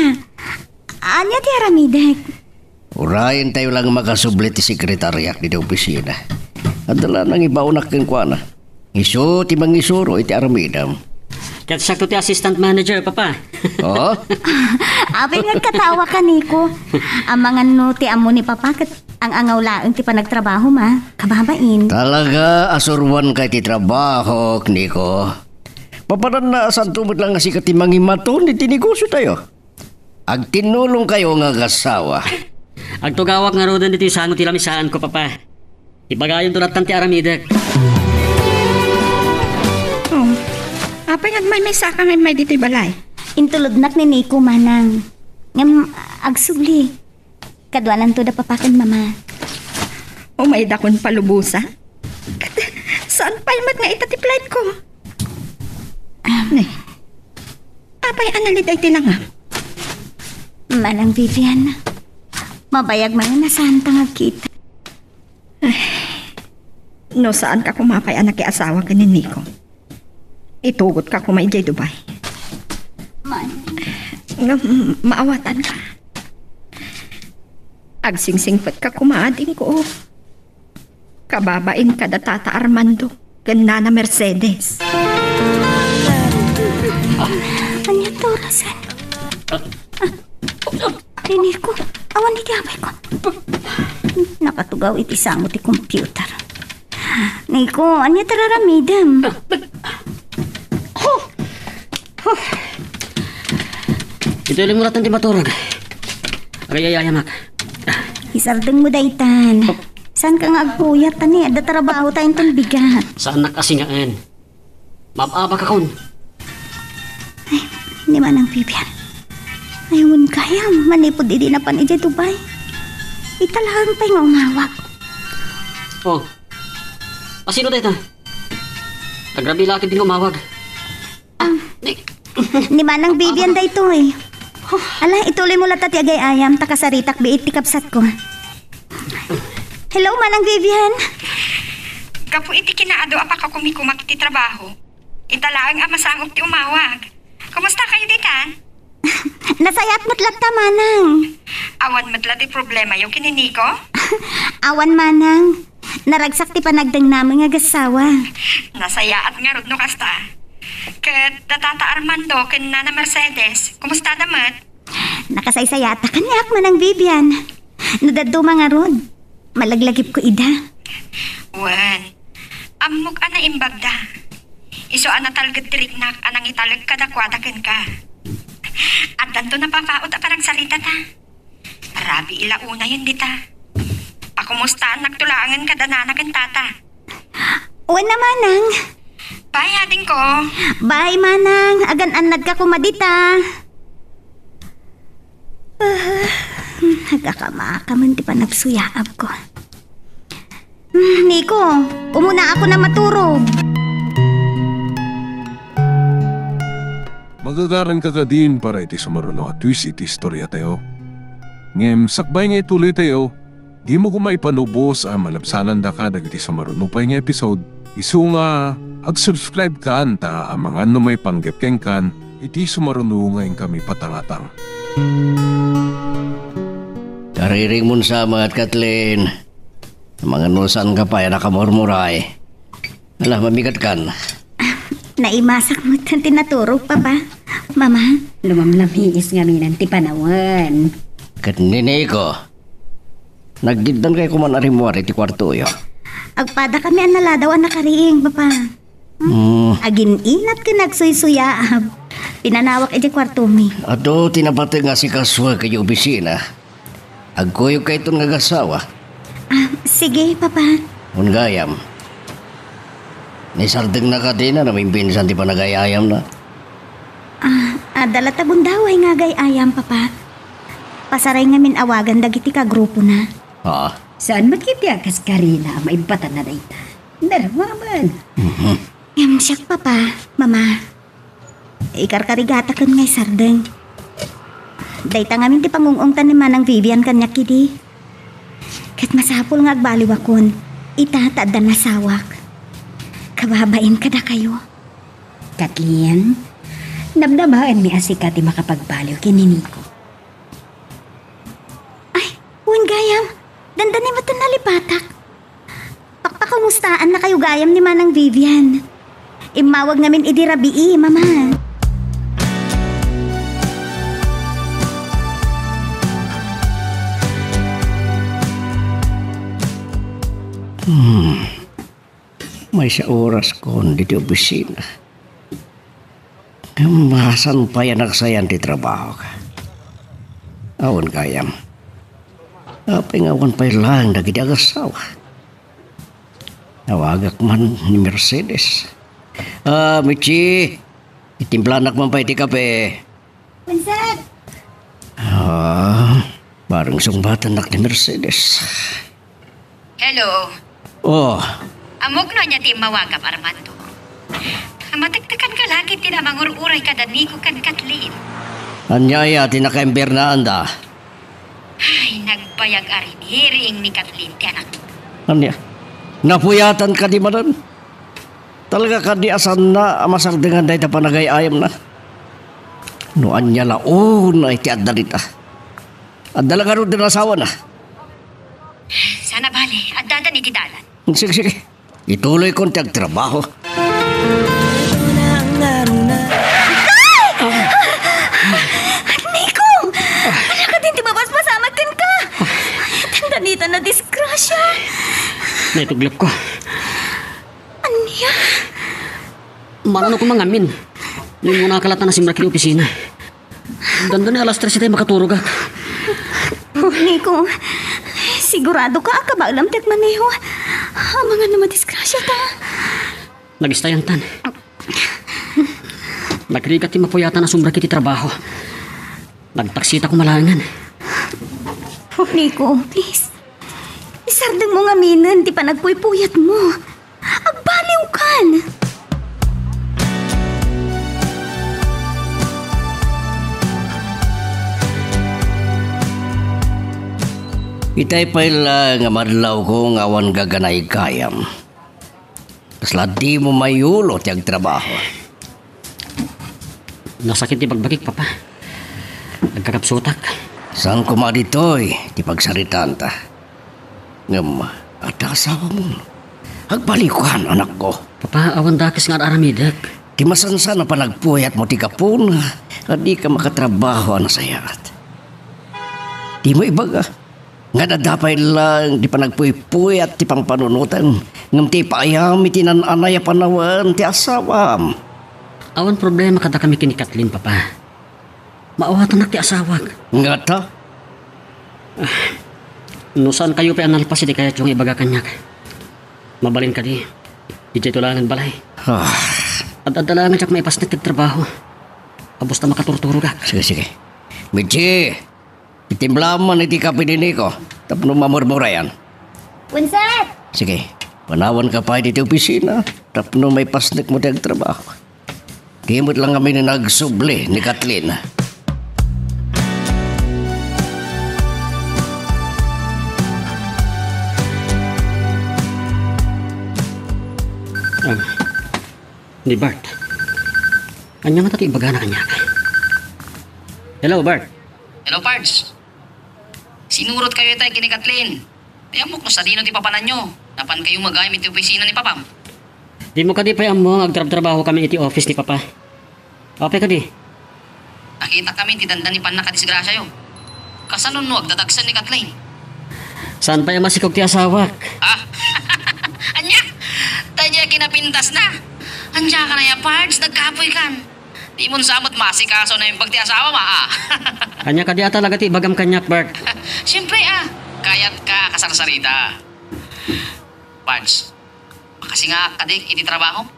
ania ti aramidek? Urayentayo lang makasubli ti sekretariak ditoy opisina. Adda la nangibaonak kenkuana. Isu ti mangisuro iti aramidem. Ket siak ti assistant manager, Papa. Oh? Apay nga agkatawa ka, Nico. Amangan no ti ammo ni Papa ket ang-angaw laeng ti panagtrabahom a. Kababain. Talaga a suruanka iti trabahok, Nico. Papananna a saanto met laeng nga sika ti mangimaton iti negosiotayo. Agtinnulongkayo nga agassawa. Agtugawak ngaruden ditoy sango ti lamisaanko, Papa. Ibagayonto lattan ti aramidek. Oh, apay nga agmaymaysaka nga immay ditoy balay? Intulodnak ni Nico, Manang. Ngem, agsubli. Kaduananto da Papa ken Mama. Umaydakon palubosa? Ket saan pay met nga ita ti flightko? Ah. Ne. Apay a nalid ay ti langam? Manang Vivian, mabayag man nga saanta nga agkita. Ay, no saanka koma pay a nakiasawa ken ni Nico, itugotka koma idiay Dubai. Man. Ngem maawatanka. Agsingsingpetka koma adingko. Kababain kada Tata Armando ken Nana Mercedes. Ania ti orasen? Ah, Nico, awan iti apayko. Nakatugaw iti sango ti computer. Nico, ania ti raramidem? Ituloy mo latta ti maturog. Agay-ayamak. Isardeng mo daytan. Saanka nga agpuyat, ta ni, adda trabaho tayo inton bigat. Saannak a singaen. Maab-abakakon. Ay, ni Manang Vivian. Ay, wen gayam, manipud idi napan idiay Dubai. Ita laeng pay nga umawag. Oh. Asino dayta? Agrabi la ket din umawag. Ah, ni Manang Vivian daytoy. Ala, ituloy mo latta ti agay-ayam, ta kasaritak biit ti kabsatko. Hello, Manang Vivian. Gapu iti kinaadu a pakakumikumak iti trabaho, ita laeng a masangok ti umawag. Kumusta kayo ditan? Nasayaat met latta, Manang. Awan met la ti problemayo ken ni Nico? Awan, Manang. Naragsak ti panagdengnamin nga agassawa. Nasayaat ngarud no kasta. Ket da Tata Armando ken Nana Mercedes, kumusta da met? Nakasaysayaat kaniak, Manang Vivian. No dadduma ngarud, malaglagipko ida. Wen, ammok a naimbagda. Isu a natalged ti riknak a nangitalek kadakuada kenka. Addanto napapaut a panagsaritata. Rabii la unayen dita. Pakumustaannakto laengen kada nana ken tata. Wen a, Manang. Bye, adingko. Bye, Manang. Agan-annadka koma dita. Ah, agkakamakamen ti panagsuyaabko. Hmm, Nico, umuna ako na maturog. Magagaran ka kadin para iti sumaruno a twist iti istoriatayo. Ngem sakbay nga ituloytayo, dimo koma ipanubos a malabsanandaka dagiti sumaruno pay nga episode. Isu nga, ag-subscribe kan ta amangan no maipanggep kenkan iti sumaruno nga inkami patangatang. Kariringmon sa met, Kathleen. Amangan no saanka pay a nakamurmuray. Ala, mamigatkan. Naimasak met ti naturog, Papa. Mama. Lumamlamiis ngamin ti panawen. Ket ni Nico, naggiddangkayo koman a rimmuar iti kuartoyo. Agpadakami a naladaw a nakariing, Papa. Hmm. Agin-inat ken agsuysuyaab. Pinanawak idiay kuartomi. Adu ti napateg nga asikasuek idiay opisina. Agkuyogkayton nga agassawa. Ah, sige, Papa. Wen gayam. Ni Sardeng na kadina, namimbinsan ti panagayayamna. Ah, adda latta gundaway nga agay-ayam, Papa. Pasaray ngamin awagan dagiti kagrupona. Ha? Saan met ket ti agaskarina a maibbatanna dayta? Narwaman. Mhm. Ngem siak, Papa, Mama. Ikarkarigataken nga isardeng. Dayta ngamin ti pangung-ungtan ni Manang Vivian kaniak idi. Ket masapul nga agbaliwakon, ita ta adda nasawak. Kababain kadakayo. Kathleen, namnamaenmi a sika ti makapagbaliw ken ni Nico. Ay, wen gayam, dandani met nalipatak. Pakpakamustaannakayo Ayam ni Manang Vivian. Immawag ngamin idi rabii, Mama. Hmm. Maysa oraskon ditoy opisina. Ngem saan pay a nagsayan ti trabaho. Awan gayam. Apay nga awan pay laeng dagiti agassawa? Awagak man ni Mercedes. Ah, Michi, itimplanak man pay ti kape. Winston! Ah, bareng sungbatannak ni Mercedes. Hello. Oh. Ammok no ania ti immawagam, Armando. Matektekan ka la ket ti namangur-uray kada Nico ken Kathleen. Ania aya ti nakaimbernaanda? Ay, nagbayag a riniriing ni Kathleen ti anak. Ania? Napuyatan kadi manen? Talaga kadi a saanna a masardengan dayta panagay-ayamna? No ania la unay ti adda dita? Adda la ngarud dayta asawana? Saan a bale, addadan iti dalan. Sige, sige. Ituloykon ti agtrabaho. Nico! Ania kadin ti mabasbasamak kenka? Tandanitan a disgrasya. Naituglokko. Ania? Mananok mangamin. Ingunaka latta a simrek iti opisina. Dandani alas tres itay makaturogak. Nico, sigurado ka a kabaelam ti agmaneho? Amangan no madisgrasyata. Nagistayantan. Nagrigat ti mapuyatan a sumrek iti trabaho. Nagtaksita koma laengen. Nico, please. Isardengmo ngaminen ti panagpuypuyatmo. Agbaliwkan! Itay pay la nga madlawko nga awan gaganay gayam. Kasla dimo mayulo ti agtrabaho. Nasakit ti bagbagik, Papa. Nagkakapsutak. Saan koma ditoy ti pagsaritaanta? Ngem, adda asawam. Agbaliwkan, anakko. Papa, awan dakes nga ar-aramidek. Ti masansan a panagpuyatmo ti gapuna a dika makatrabaho a nasayaat. Dimo ibaga nga adda pay laeng ti panagpuypuyat ti pampanunotem ngem ti ipaayam iti naan-anay a panawen ti asawam. Awan problema kadakami ken ni Kathleen, Papa. Maawatanak ti asawak. Ngata? Ah, no saankayo pay a nalpas iti kayatyo nga ibaga kaniak, mabalin kadi, idiayto laengen balay. Ah. Ad-adda laengen diak maipasnek ti trabaho. Kabus ta makaturturogak. Sige, sige. Michi, itimplaam man iti kape ni Nico tapno mamurmurayan. Winston! Sige, panawanka pay ditoy opisina tapno maipasnekmo ti agtrabaho. Di met la ngamin agsubli ni Kathleen. Ah, ni Bart. Ania ngata ti ibagana kaniak? Hello, Bart. Hello, Pards. Sinurotkayo itay ken ni Kathleen. Ti ammok no sadino ti papananyo. Napankayo magayam iti opisina ni Papam. Dimo kadi pay ammo nga agtrabtrabahokami iti office ni Papa? Apay kadi? Nakitakami ti dandani pannakadisgrasiayo. Kasano no agdadagsen ni Kathleen? Saan pay a masikog ti asawak? Ah? Ania? Daydiay kinapintasna? Ania ka na ya, Pards? Nagkapoykan. Dimon sa met maasikaso a naimbag ti asawam, ah. Ania kadi a talaga ti ibagam kaniak, Bart? Siempre, ah. Kayatka a kasarsarita. Pards, makasingaak kadi iti trabahom?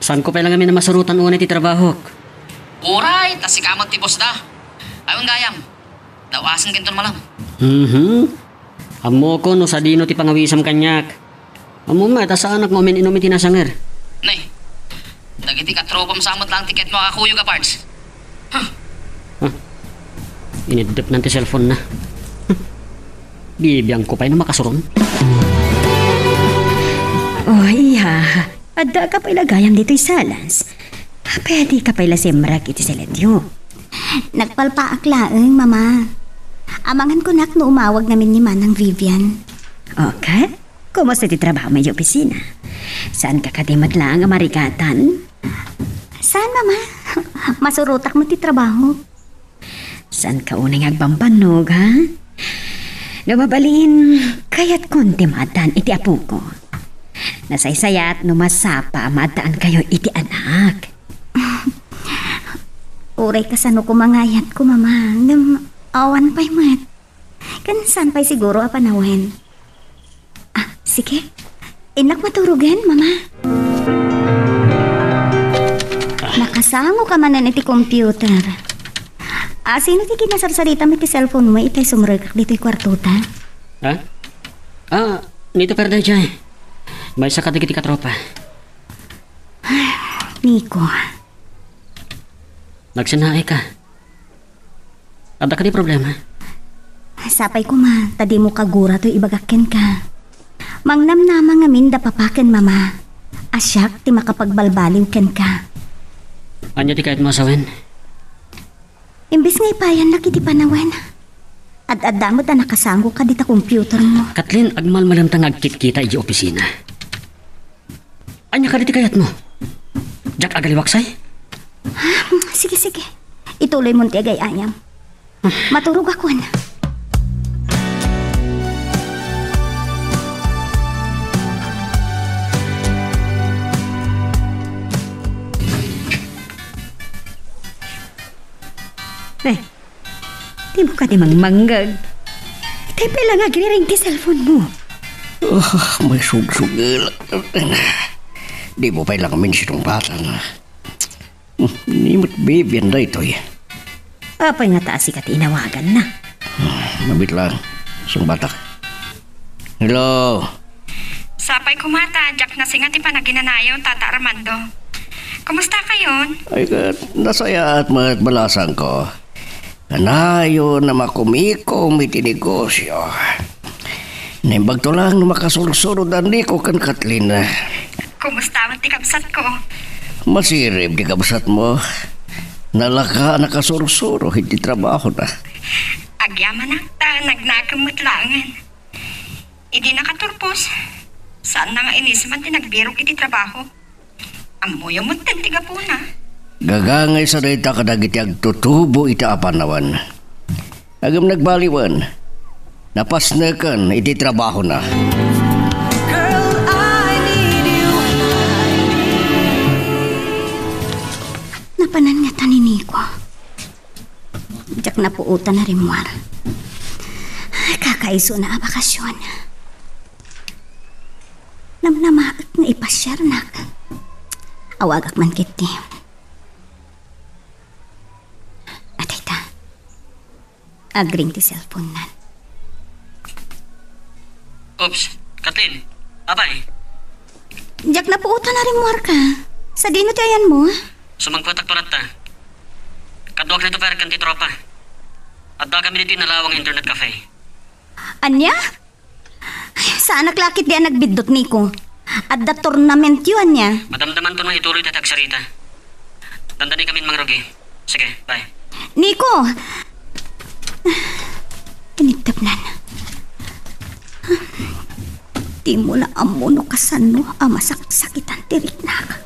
Saanko pay la ngamin a masurotan unay ti trabahok. Uray, ta sika met ti bossda. Awan gayam. Daw-asen kenton malam. Mhm. Ammokon no sadino ti pangawisam kaniak. Ammom met a saanak nga umin-inum iti nasanger. Nay, dagiti katropam sa met laeng ti ket makakuyog a parts. Huh. Ah. Iniddepnan ti cellphone-na. Huh. Bibiangko pay no makasuron. Oh, iya. Adda ka pay la gayam ditoy salans. Pwede ka pay la simrek iti siletyo. Nagpalpaak laeng, Mama. Amangan kunak no umawag ngamin ni Manang Vivian. Okay? Kumusta ti trabaho idiay opisina? Saanka kadi met laeng a marigatan? Saan, Mama. Masurotak met ti trabaho. Saanka unay nga agbambannog, ha? No mabalin, kayatkon ti maaddaan iti apoko. Nasaysayat no masapa a maaddaankayo iti anak. Uray kasano koma nga ayatko, Mama, ngem awan pay met. Ken saan pay siguro a panawen? Ah, sige. Innak maturogen, Mama. Nakasangoka manen iti computer. Ah, sino ti kinasarsaritam iti cellphone mo itay sumrekak ditoy kuartota? Ha? Ah, nito perde jay. Maysa kadagiti katropa. Nico. Nagsinaay ka. Adda kadi problema? Sapay koma, ta dimo kagura toy ibagak kenka. Mangnamnama ngamin da papa ken mama a siak ti makapagbalbaliw kenka. Ania ti kayatmo a sawen? Imbes nga ipayannak iti panawen, ad-adda met a nakasangoka dita computer mo. Kathleen, agmalmalemta nga agkitkita idiay opisina. Ania kadi ti kayatmo? Diak agaliwaksay? Sige, sige. Ituloymon ti agay-ayam. Maturogakon. Eh, dimo kadi mangmangneg? Itay pay la nga agriring ti cellphone mo. Ah, maisugsugel. Dimo pay la ngamin sinungpatan. Ni met Vivian daytoy. Apay ngata a sika ti inawaganna? Mabiit lang. Sungbatak. Hello? Sapay koma ta diak nasinga ti panaginanayo, Tata Armando. Kumustakayon? Ay, ket, nasayaat met balasangko. Kanayon a makumikom iti negosio. Naimbagto lang no makasursurod a Nico ken Kathleen. Kumusta met ti kabsatko? Masirib ti kabsatmo. Nalaka a nakasursuro iti trabahona. Agyamanak ta nagnakem met laengen. Idi nakaturpos, saanna nga inisman ti nagbirok iti trabaho. Ammoyo met ti gapuna. Gagangaysa dayta kadagiti agtutubo iti a panawen. Ngem nagbaliwen, napasneken iti trabahona. Girl, I need you. Napanan ngata ni Nico. Diak napuotan a rimmuar. Kakaisuna a bakasion. Namnamaek nga ipasiarnak. Awagak man ketdi. Adayta. Agring ti cellphone-nan. Oops, Kathleen, apay? Diak napuotan a rimmuarka. Sadino ti ayanmo? Sumangpetak to latta. Kaduak ni Topher ken ti tropa. Addakami ditoy nalawang internet cafe. Ania? Ay, saanak la ketdi a nagbiddut, Nico. Adda tournamentyo ania? Madamdamanto no ituloy ti agsarita. Dandanikamin mangrugi. Sige, bye. Nico! Inigtepnan. Dimo la ammo no kasano a masaksakitan ti riknak.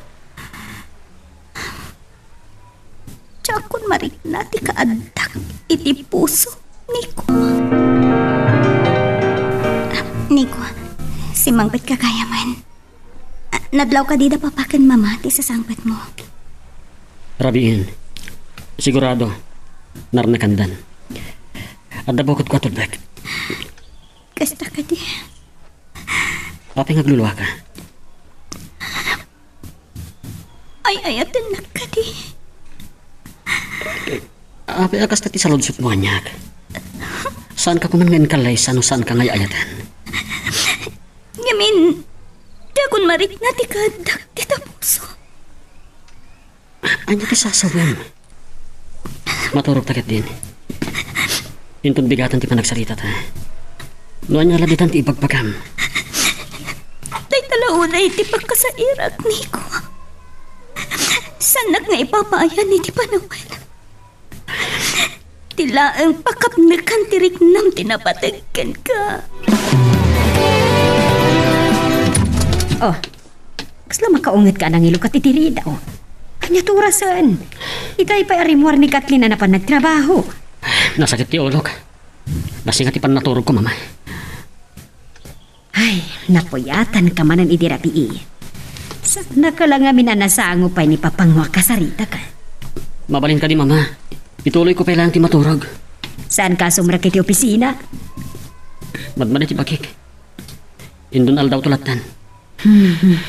Diakon marikna ti kaaddak iti puso, Nico. Nico, simmangpetka gayamen. Nadlaw kadi da papa ken mama ti sasangpetmo? Rabiin. Sigurado, narnekandan. Adda bukodko a tulbek. Kasta kadi. Apay nga agluluaka? Ay-ayatennak kadi. Apay a kasta ti saludsotmo, aniak? Saanka koma nga inkallaysa no saanka nga ay-ayaten? Ngamin, diakon marikna ti kaaddak dita puso. Ania ti sasawem? Maturogta ketdin. Inton bigatan ti panagsaritata. No ania la ditan ti ibagbagam? Dayta la unay ti pagkasairak, Nico. Saannak nga ipapaayan iti panawen. Ti laeng pakapnekan ti riknam ti napateg kenka. Oh, kasla makaunget ka a nangilukat iti ridaw. Ania ti orasen? Itay pay a rimmuar ni Kathleen a napan nagtrabaho. Nasakit ti ulok. Nasinga ti pannaturogko, Mama. Ay, napuyatanka manen idi rabii. Saknaka la ngamin a nasango pay ni Papangmo a kasaritak. Mabalin kadi, Mama. Ituloyko pay laeng ti maturog. Saanka a sumrek iti opisina? Madmadi ti bagik. Indon aldawto lattan. Hmm.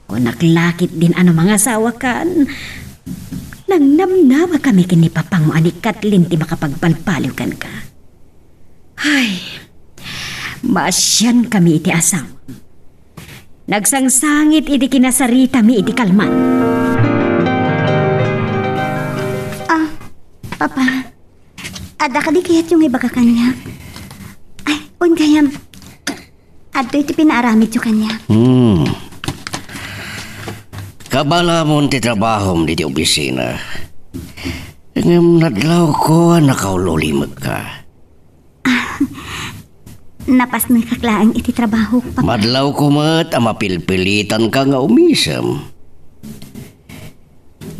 Kunak la ketdin a no mangasawakan, nangnamnama kami ken ni Papangmo a ni Kathleen ti makapagbalbaliw kenka. Ay, maasian kami iti asawam. Nagsangsangit idi kinasaritami iti kalman. Ah, Papa, adda kadi kayatyo nga ibaga kaniak? Ay, wen gayam, adtoy ti pinaaramidyo kaniak. Hmm. Kabaelamon ti trabahom ditoy opisina. Ngem nadlawko a nakaul-ulimekka. Ah, napasnekak laeng iti trabahok, Papa. Madlawko met a mapilpilitanka nga umisem.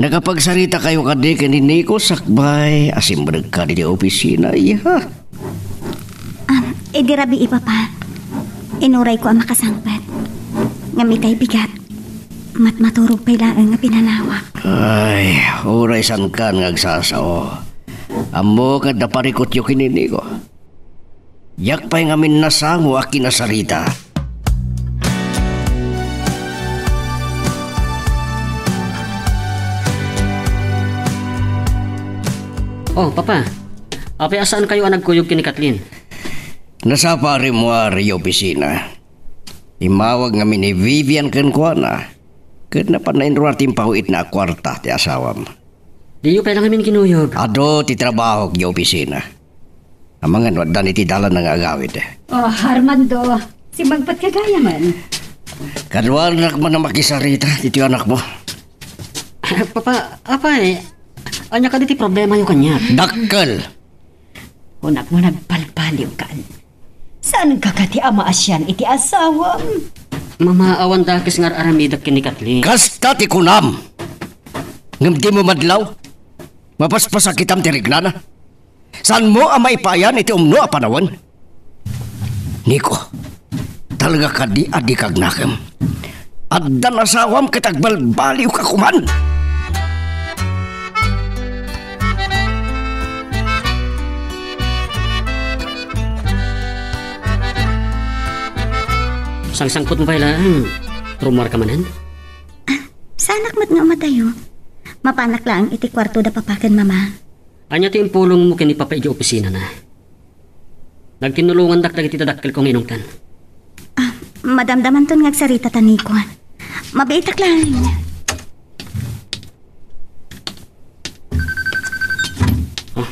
Nakapagsaritakayo kadi ken ni Nico sakbay a simrekka ditoy opisina, iya? Ah, idi rabii, Papa. Inurayko a makasangpet. Ngem itay bigat, matmaturog pay laeng nga pinanawak. Ay, uray saankan nga agsasao. Ammok nga adda parikutyo ken ni Nico. Diak pay ngamin nasango a kinasarita. Oh, Papa. Apay a saankayo a nagkuyog ken ni Kathleen? Nasapa a rimmuar idiay opisina. Immawag ngamin ni Vivian kenkuana. Ket napan nainruar ti impaw-itna a kuarta ti asawam. Diyo pay la ngamin kinuyog? Adu ti trabahok idiay opisina. Amangan no addan iti dalanna nga agawid. Oh, Armando, simmangpetka gayamen. Kaduanak man a makisarita ditoy anakmo. Papa, apay, ania kadi ti problemayo kaniak? Dakkel! Kunakmo nagbalbaliwkan. Saanka kadi a maasian iti asawam? Mama, awan dakes nga ar-aramidek ken ni Kathleen. Kasta ti kunam! Ngem dimo madlaw? Mapaspasakitam ti reglana? Saanmo a maipayan iti umno a panawen? Nico, talaga kadi a dika agnakem? Addan asawam ket agbalbaliwka koman. Sangsangpetmo pay laeng. Rummuarka manen? Ah, saanak met nga umadayo. Mapanak laeng iti kuarto da Papa ken Mama. Ania ti impulongmo ken ni Papa idiay opisinana? Nagkinnulongandak dagiti dadakkelko nga inungtan. Ah, madamdamanton nga agsarita ta, Nico. Mabiitak laeng. Oh.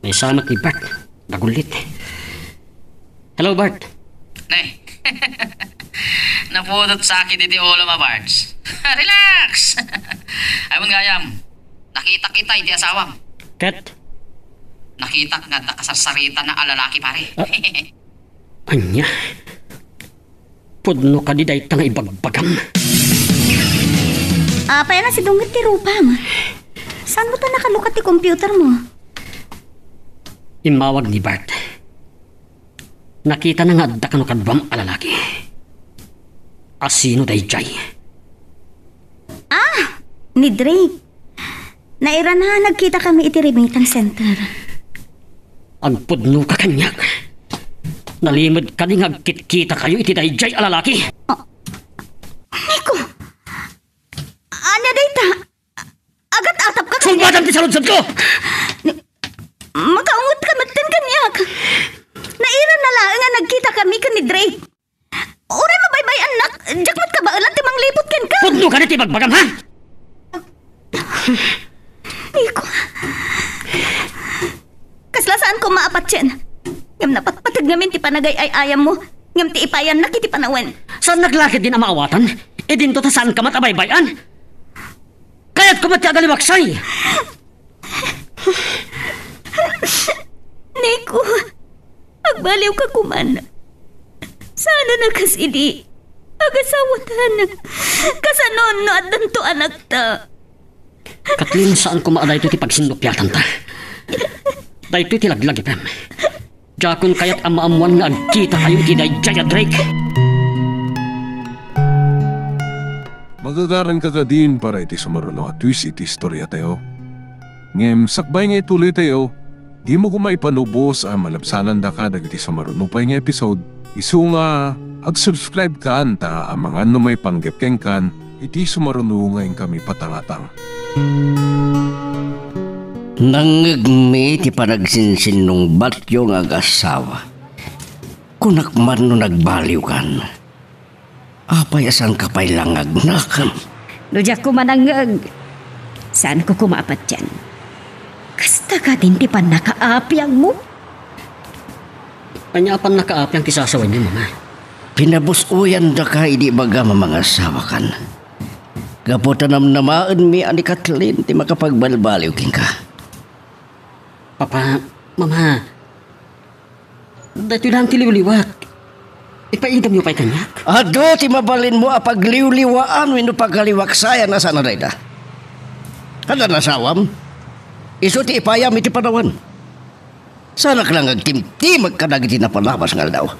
Maysa met ni Bart. Nagullit. Hello, Bart. Ne. Napudot sakit iti ulom a, Bards. Relax! Awan gayam, nakitak itay iti asawam. Ket? Nakitak nga adda kasarsaritana a lalaki, pare. Ah, ania? Pudno kadi dayta nga ibagbagam? Apay a nasidungit ti rupam? Saanmo ta nakalukat ti computermo? Immawag ni Bart. Nakitana nga adda kano kaduam a lalaki. Asino daydiay? Ah! Ni Drake. Nairana, nagkitakami iti remittance center. Agpudnoka kaniak. Nalimed kadi nga agkitkitakayo iti daydiay a lalaki? Ah, Nico! Ania dayta? Agat-atapka kaniak? Sulbatam ti saludsodko! Ni-, makaungetka metten kaniak. Nairana laeng a nagkitakami ken ni Drake. Uray mabaybay-annak, diak met kabaelan ti mangliput kenka. Pudno kadi ti ibagbagam, ha? Nico, kasla saan koma a patien. Ngem napatpateg ngamin ti panagay-ay-ayammo, ngem ti ipayannak iti panawen. Saannak la ketdin a maawatan? Idinto ta saanka met a baybay-an? Kayatko met ti agaliwaksay. Nico, agbaliwka koman. Saan a kas idi? Agasawatan. Kasano no addanto anakta? Katlin, saan koma a daytoy ti pagsinnupiatanta. Daytoy ti laglagipem. Diakon kayat a maammuan nga agkitakayo iti daydiay a Drake. Magagaranka kadin para iti sumaruno a twist iti istoriatayo. Ngem sakbay nga ituloytayo, dimo koma ipanubos a malabsanandaka dagiti sumaruno pay nga episode, isu nga ag-subscribe kan ta amangan no maipanggep kenkan iti sumaruno nga inkami patangatang. Nangngegmi ti panagsinsinnungbatyo nga agasawa. Kunak man no nagbaliwkan. Apay a saanka pay la nga agnak? No diak koma nangngeg, saanko koma a patian. Kasta kadin ti pannakaapiangmo? Ania a pannakaapiang ti sasawenyo, Mama? Pinabus-oyandaka idi ibagam a mangasawakan. Gapu ta namnamaenmi a ni Kathleen ti makapagbalbaliw kenka. Papa, Mama, daytoy laeng ti liwliwak. Ipaidamyo pay kaniak. Adu ti mabalinmo a pagliwliwaan wenno pagaliwaksayan a saan a dayta? Adda asawam? Isu ti ipayam iti panawen. Saanak la nga agtimtimag kadagiti napalabas nga aldaw.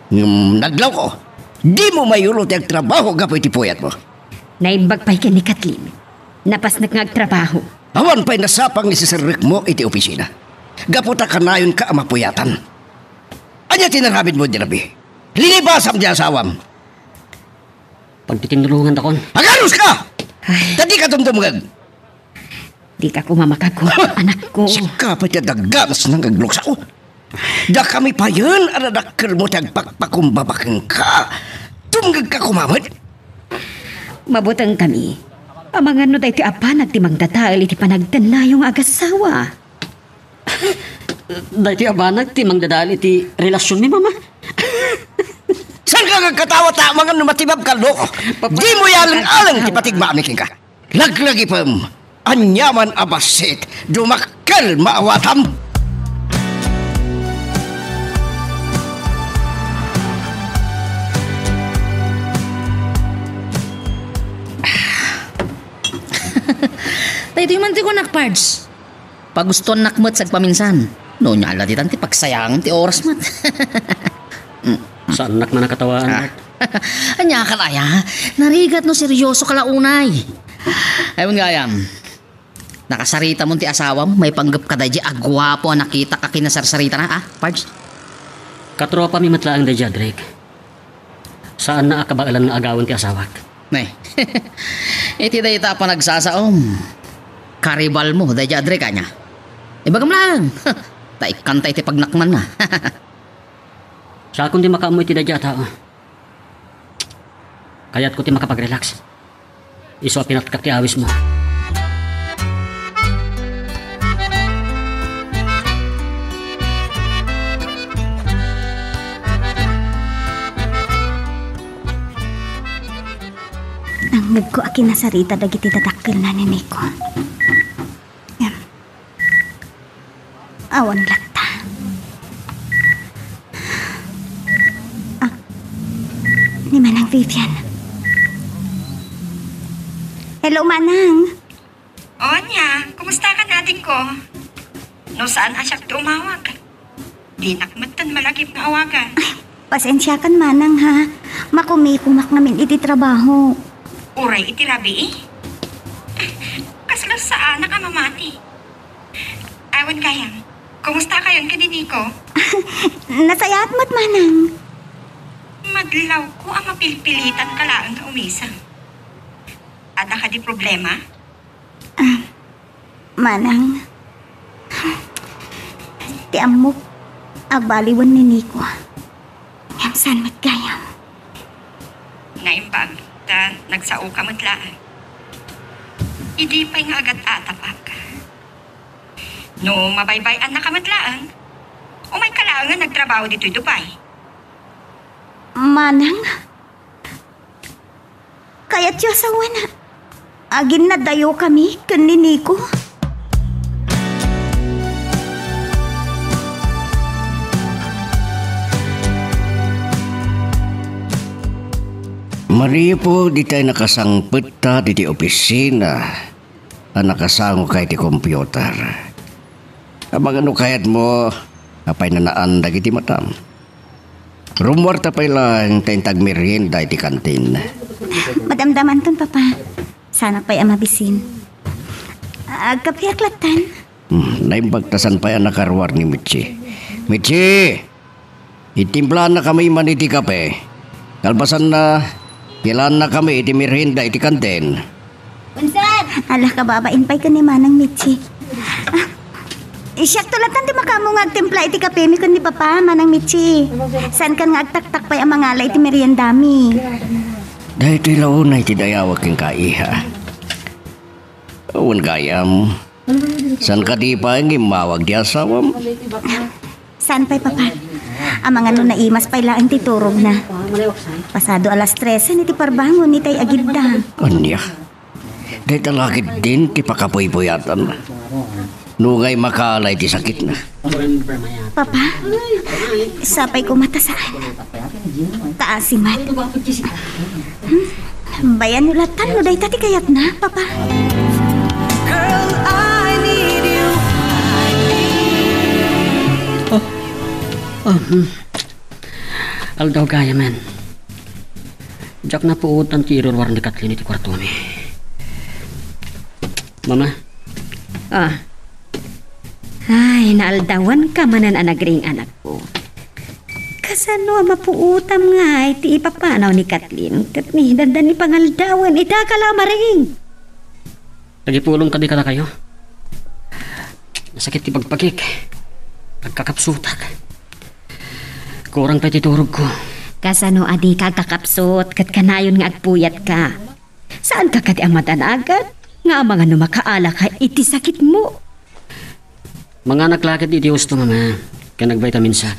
Ngem nadlawko, dimo mayulo ti agtrabaho gapu iti puyatmo. Naimbag pay ken ni Kathleen. Napasnek nga agtrabaho. Awan pay nasapang nga iseserrekmo iti opisina. Gapu ta kanayonka a mapuyatan. Ania ti inaramidmo idi rabii? Linibasam ti asawam. Pagtitinulongantakon. Agaruska! Ay. Ta dika dumdumngeg. Dika koma makagubat, anakko. Sika pay ti adda ganas nga aglukso. Dakami payen a nadakkelmo ti agpakpakumbaba kenka. Dumngegka koma met. Mabutengkami. Amangan no daytoy a banag ti mangdadael iti panagtennayo nga agasawa. Daytoy a banag ti mangdadael iti relasionmi, Mama. Saanka nga agkatawa ta amangan no matibabka, loko? Papa, dimo yaleng-aleng ti patigmaami kenka. Laglagipem, aniaman a bassit, dumakkel maawatam. Daytoy man ti kunak, Pards. Pagustoannak met sa agpaminsan. No, ania la ditan ti pagsayangem ti oras met. Mm. Saannak man a katawaan, ah. Ania ka la aya? Narigat no seryosoka la unay. Ay, wen gayam. Nakasaritamon ti asawam, maipanggepka daydiay a guapo a nakitak a kinasarsaritana, ah, Pards? Katropami met laeng daydiay a Drake. Saanna a kabaelan nga agawen ti asawak. Ne. Iti dayta a panagsasaom, karibalmo daydiay a Drake, ania? Ibagam laeng. Ta ikkanta iti pagnakmanna. Siakon ti makaammo iti daydiay a tao. Kayatko ti makapag-relax. Isu a pinatkak ti awismo. Nangngegko a kinasarita dagiti dadakkelna ni Nico. Ngem, awan latta. Ah, ni Manang Vivian. Hello, Manang. O, ania, kumusta ka, adingko? No saan a siak ti umawag? Dinak metten malagip nga awagan. Ay, pasensiakan, Manang, ha? Makumikumak ngamin iti trabaho. Uray iti rabii? Kasla saanak a mamati. Awan gayam, kumusta kayon ken ni Nico? Nasayaat met, Manang. Madlawko a mapilpilitanka laeng nga umisem. Adda kadi problema? Ah, Manang, ti ammok, agbaliwen ni Nico. Ngem saan met gayam? Naimbag ta nagsaoka met laeng. Idi pay nga agat-atapak. No mabaybay-annaka met laeng, umayka laengen agtrabaho ditoy Dubai. Manang? Kayatyo a sawen, aginnadayokami ken ni Nico. Manipud itay nakasangpetta diti opisina a nakasangoka iti computer. Amangan no kayatmo, apay nanaan dagiti matam. Rummuarta pay laeng ta inta agmerienda iti kantin. Madamdamanton, Papa. Saanak pay a mabisin. Agkapeak lattan. Hmm, naimbag ta saan pay a nakaruar ni Mitchie. Mitchie! Itimplaannakami man iti kape. Kalpasanna, kilaannakami iti merienda iti kantin. Unsan? Ala, kababain pay ken ni Manang Mitchie. Ah, siakto lattan ti makaammo nga agtimpla iti kapemi ken ni Papa, Manang Mitchie. Saankan nga agtaktak pay a mangala iti meriendami. Daytoy la unay ti dayawak kenka, iha. Wen gayam, saan kadi pay nga immawag ti asawam? Saan pay, Papa? Amangan no naimas pay laeng ti turogna. Pasado alas trese iti parbangon itay agidda. Ania? Dayta la ketdin ti pakapuypuyatan. Nungay makaala iti sakitna. Papa, sapay koma ta saan. Kaasi met. Hmm? Bayan no lattan no dayta ti kayatna, Papa. Girl, I need you. Oh. Oh, hmm. Aldaw gayamen. Diak napuotan ti iruruar ni Kathleen iti kuartomi. Mama? Ah. Ay, naaldawanka manen a nagring, anakko. Kasano a mapuotam ngay ti ipapanaw ni Kathleen ket ni dandani pangaldawen ita ka la maring? Agipulong kadi kadakayo? Nasakit ti pagpagik. Agkakapsutak. Kurang pay ti turogko. Kasano a dika agkakapsut ket kanayon nga agpuyatka? Saanka kadi a madanagan nga amangan no makaalaka iti sakitmo? Manganak la ket iti husto, Mama, ken agvitaminsak.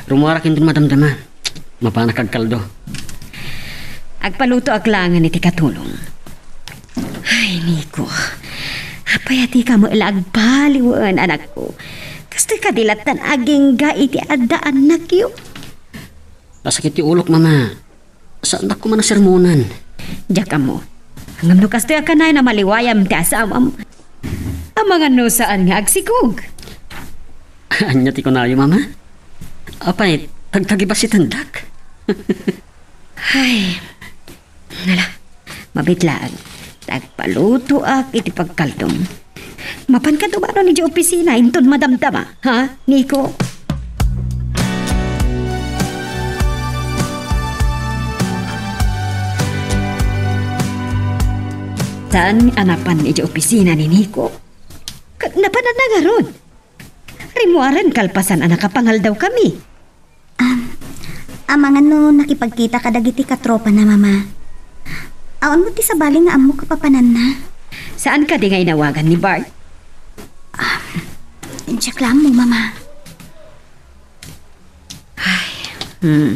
Rummuarak inton madamdama. Mapanak agkaldo. Agpalutoak laengen iti katulong. Ay, Nico, apay a dika met la agbaliwen, anakko? Kastoy kadi lattan agingga iti adda annakyo? Nasakit ti ulok, Mama. Saannak koma a sermonan. Diak ammo. Ngem no kastoy a kanayon a maliwayam ti asawam, amangan no saan nga agsikog. Ania ti kunayo, Mama? Apay, tagtagibasitendak? Ay, nala, mabiit laeng. Agpalutoak iti pagkaldom. Mapanka dumanon idiay opisina inton madamdama, ha, Nico? Saan a napan idiay opisina ni Nico? Ket napananna ngarud? Rimmuaren kalpasan a nakapangaldawkami. Ah, amangan no nakipagkita kadagiti katropana, Mama. Awan met ti sabali nga ammok a papananna. Saan kadi nga inawagan ni Bart? Ah, diak la ammo, Mama. Ay, hmm.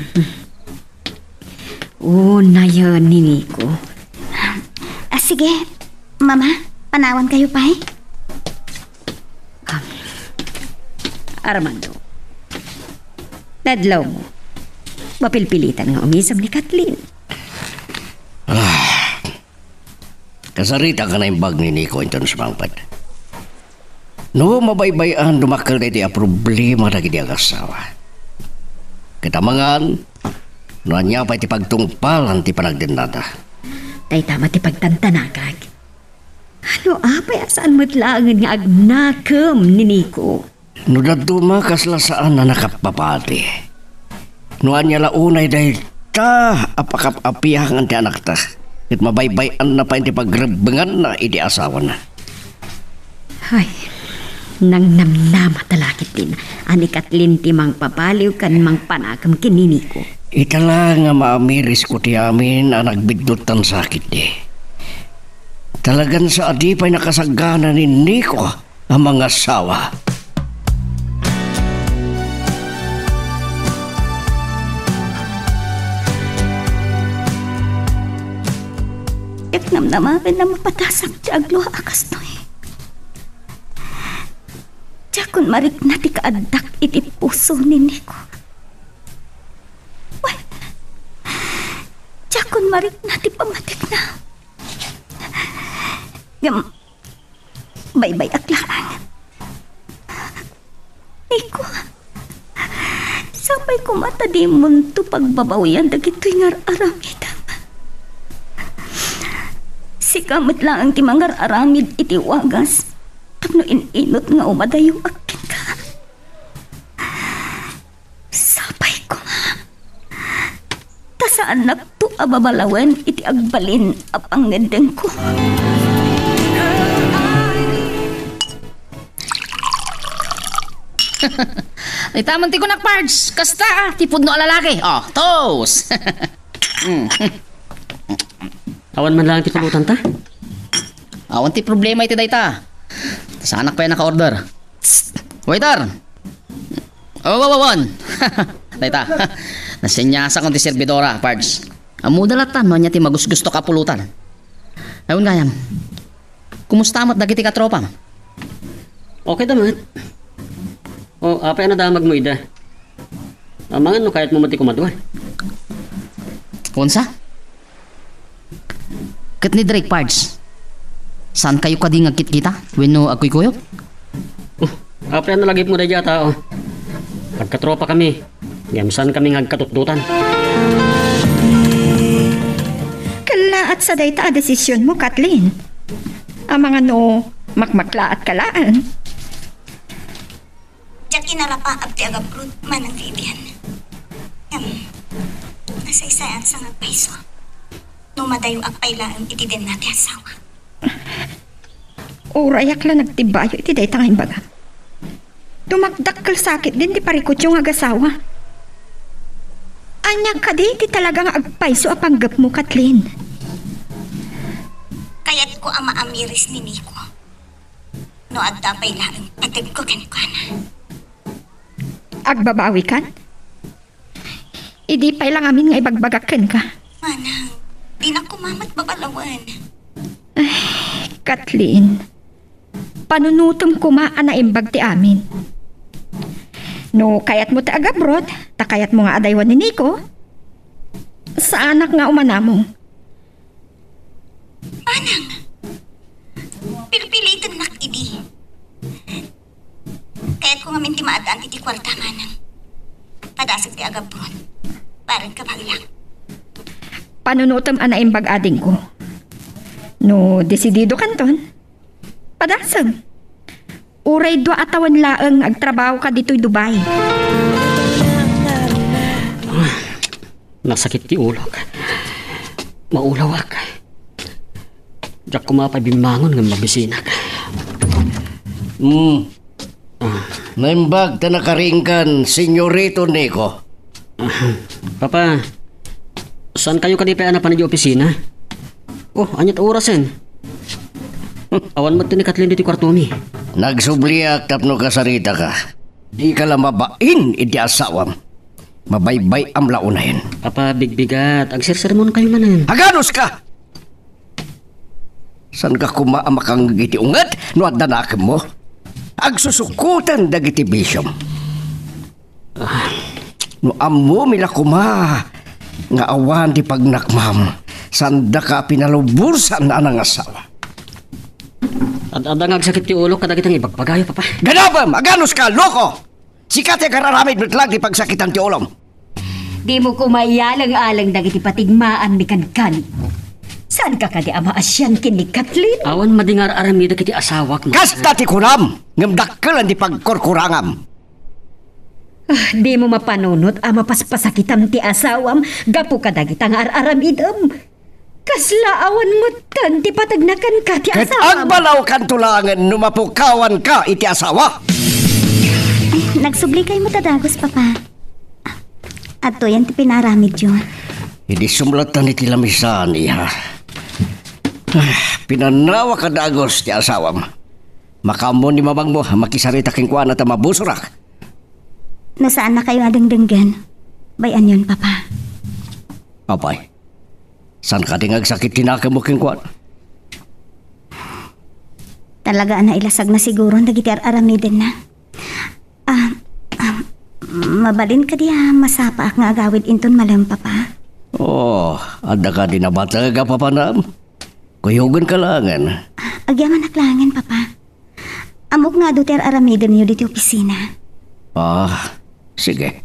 Unayen ni Nico. Ah, sige, Mama, panawankayo pay. Ah, Armando, nadlawmo. Mapilpilitan nga umisem ni Kathleen. Ah, kasarita ka naimbag ni Nico inton sumangpet. No, mabaybay-an dumakkel daytoy a problema dagiti agassawa. Ket amangan, no ania pay ti pagtungpalan ti panagdennada. Dayta met ti pagtantanagak. No apay a saan met laengen nga agnakem ni Nico? No dadduma, kasla saan a nakapapati. No ania la unay dayta a pakap-apiangan ti anakta, ket mabaybay-anna pay ti pagrebbenganna iti asawana. Ay, nangnamnama ta la ketdin a ni Kathleen ti mangpabaliw ken mangpanakem ken ni Nico. Ita la nga maamirisko ti amin a nagbidduttan sakitdi. Talagan sa a di pay nakasagana ni Nico a mangasawa. Diak namnamaen a mapatasak ti aglua a kastoy. Diakon marikna ti kaaddak iti puso ni Nico. Wen, diak kun marikna ti pammatikna. Ngem baybay-ak laeng. Nico, sapay koma ta dimonto pagbabawian dagitoy nga ar-aramidem. Sika met laeng ti mangar-aramid iti wagas tapno in-inut nga umadayo-ak kenka. Sapay koma ta saannakto a babalawen iti agbalin a pangngeddengko. Itaman ti kunak, Pards. Kasta, ah, ti pudno a lalaki. Oh, toast. Mm. Awan man lang ti pulutan ta? Awan ti problema iti dayta. Saanak pay naka-order. Psst! Waiter! Oh, wow, wow, wow. Dayta. Nasenyasakon ti servidora, Pards. Ammoda latta no ania ti magusgustok a pulutan. Awan gayam. Kumusta met dagiti katropam? Okay da met. Oh, apay a nadamagmo ida? Amangan no kayatmo met ti kumadua. Kunsa? Ket ni Drake, Pards? Saankayo kadi nga agkitkita wenno agkuykuyog? Oh, apay a nalagipmo daydiay a tao? Agkatropa kami, ngem saan kami nga agkatutdotan. Kellaat sa dayta a desisionmo, Kathleen. Amangan no makmaklaat ka laeng. Diak inarapaap ti agabrod, Manang Vivian. Ngem, nasaysayaan sa nga agpayso no madayoak pay laeng iti denna ti asawa. Urayak la nagtibayo iti dayta nga imbagam. Dumakdakkel sakit din ti parikutyo nga agasawa. Ania kadi ti talaga nga agpayso a panggepmo, Kathleen? Kayatko a maamiris ni Nico. No adda pay laeng pategko kenkuana. Agbabawikan? Idi pay la ngamin nga ibagbagak kenka. Manang, dinak koma met babalawen. Ay, Kathleen, panunotem koma a naimbag ti amin. No kayatmo ti agabrod, ta kayatmo nga adaywan ni Nico, saanak nga umanamong. Manang, pilpilitennak idi. Kayatko ngamin ti maad-an iti kuarta, Manang. Padasek ti agabrod. Bareng ka, Manang. Panunotem a naimbag, adingko. No desidido kanton, padasem. Uray dua a tawen laeng nga agtrabahoka ditoy Dubai. Nasakit ti ulok. Maulawak. Diak koma pay bimmangon ngem mabisinak. Hmm. Ah. Naimbag ta nakaringgan, Senyorito Nico. Ah, Papa, saankayo kadi pay a napan idiay opisina? Oh, ania ti orasen? Awan met ti ni Kathleen ditoy kuartomi. Nagsubliak tapno kasaritaka. Dika la mabain iti asawam. Mabaybay-am la unayen. Papa, bigbigat. Agsersermonkayo manen. Aganuska! Saanka koma a makangngeg iti unget no adda nakemmo? Agsusukoten dagiti bisiom. Ah, no ammomi la koma nga awan ti pagnakmam, saandaka a pinalubosan a nangasawa. Ad-adda nga agsakit ti ulok kadagiti nga ibagbagayo, Papa. Ganapem! Aganuska, loko! Sika ti agar-aramid met laeng ti pagsakitan ti ulom. Dimo koma iyaleng-aleng dagiti patigmaanmi kenka. Saanka kadi a maasian ken ni Kathleen? Awan madi nga ar-aramidek iti asawak, Ma. Kasta ti kunam, ngem dakkel ti pagkurkurangam. Ah, dimo mapanunot a mapaspasakitam ti asawam gapu kadagita nga ar-aramidem. Kasla awan metten ti pategna kenka ti asawam. Ket agbalawkanto laengen no mapukawanka iti asawa. Nagsublikayo met a dagus, Papa. Adtoyen ti pinaaramidyo. Idi sumlatan iti lamisaan, iha. Ah, pinannawak a dagus ti asawam. Makaammo ni mamangmo a makisarita kenkuana ta mabusorak. No saannakayo a dengdenggen, bay-anyon, Papa. Apay, saan kadi nga agsakit ti nakemmo kenkuana? Talaga a nailasagna siguron dagiti ar-aramidenna. Ah, ah, mabalin kadi a masapaak nga agawid inton malem, Papa? Oh, adda kadi nabateg a papanam? Kuyogenka laengen. Agyamanak laengen, Papa. Ammok nga adu ti ar-aramidenyo ditoy opisina. Ah, sige.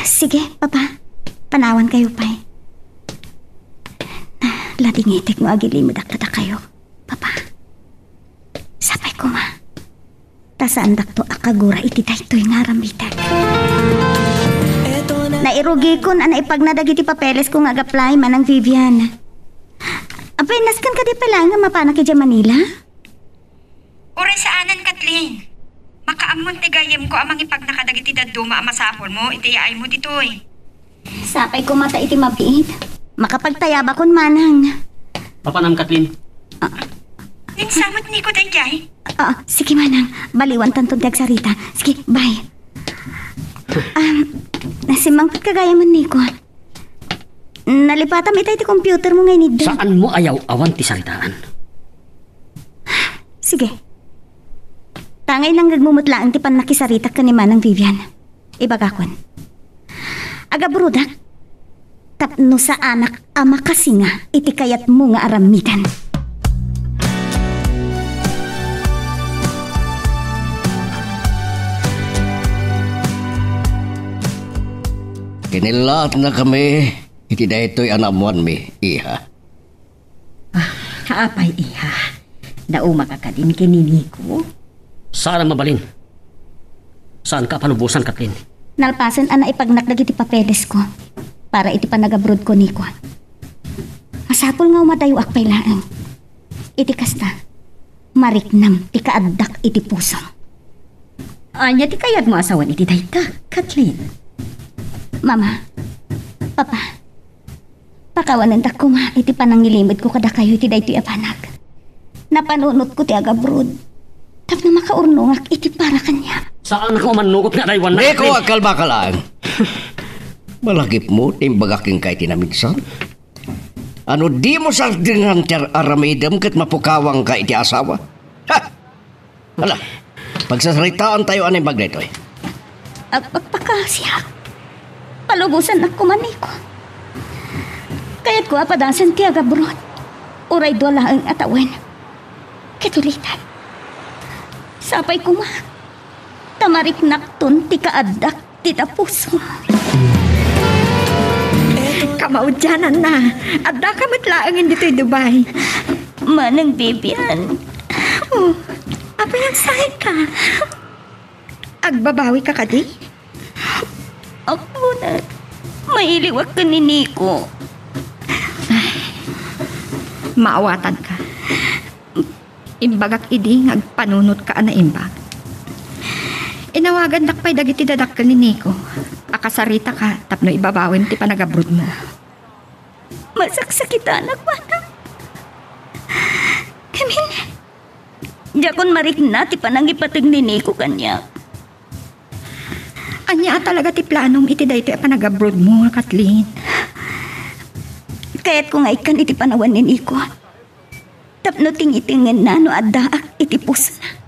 Sige, Papa. Panawankayo pay. Ladingitek no agilimedak kadakayo, Papa. Sapay koma. Ta saandakto a kagura iti daytoy nga aramidek. Nairugikon a naipagna dagiti papelesko nga ag-apply, Manang Vivian. Apay, nasken kadi pay laeng nga mapanak idiay Manila? Uray saanen, Kathleen. Makaammon ti gayyemko a mangipagna kadagiti dadduma a masapulmo iti yaaymo ditoy. Sapay koma ta iti mabiit, makapagtayabakon, Manang. Papanam, Kathleen. Ah. Ninsamet, Nico, daydiay? Ah, sige, Manang. Baliwantanton ti agsarita. Sige, bye. Um, simmangpetka gayam, Nico. Nalipatam itay ti computer mo nga inidda. Saanmo a yaw-awan ti saritaan? Sige. Tangay nanggegmo met laeng ti pannakisaritak ken ni Manang Vivian. Ibagakon. Agabrodak tapno saanak a makasinga iti kayatmo nga aramiden. Kinillaatnakami iti daytoy a naammoanmi, iha. Ah, apay, iha? Naumaka kadin ken ni Nico? Saan a mabalin. Saanka a palubosan, Kathleen. Nalpasen a naipagnak dagiti papelesko para iti panagabrodko, Nico. Masapul nga umadayoak pay laeng. Iti kasta, mariknam ti kaaddak iti pusom. Ania ti kayatmo a sawen iti dayta, Kathleen? Mama, Papa, pakawanendak koma iti panangilimedko kadakayo iti daytoy a banag. Napanunotko ti agabrod tapno makaurnongak iti para kaniak. Saanak a mannukot nga adaywannak, Nico, Kathleen. Agkalmaka laeng. Malagipmo ti imbagak kenka iti naminsan. Ano dimo sardengan ti ar-aramidem ket mapukawangka iti asawa? Ha! Ala, pagsasaritaantayo a naimbag daytoy. Agpakpakasiak. Palubosannak koma, Nico. Kayatko a padasen ti agabrod. Uray dua laeng a tawen. Ket ulitek. Sapay koma. Ta mariknakton ti kaaddak ti tapuso. Kamaudiananna, addaka met laengen ditoy Dubai. Manang Vivian. Oh, apay, agsaenka? Agbabawika kadi? Apo, na, mailiwak ken ni Nico. Ay, maawatanka. Imbagak idi nga agpanunotka a naimbag. Inawagandak pay dagiti dadakkel ni Nico a kasaritaka tapno ibabawem ti panagabrodmo. Masaksakitanak, manang. Ngamin, diakon marikna ti panangipateg ni Nico kaniak. Ania a talaga ti planom iti daytoy a panagabrodmo, Kathleen? Kayatko nga ikkan iti panawen ni Nico. Tapno tingitengenna no addaak iti pusona.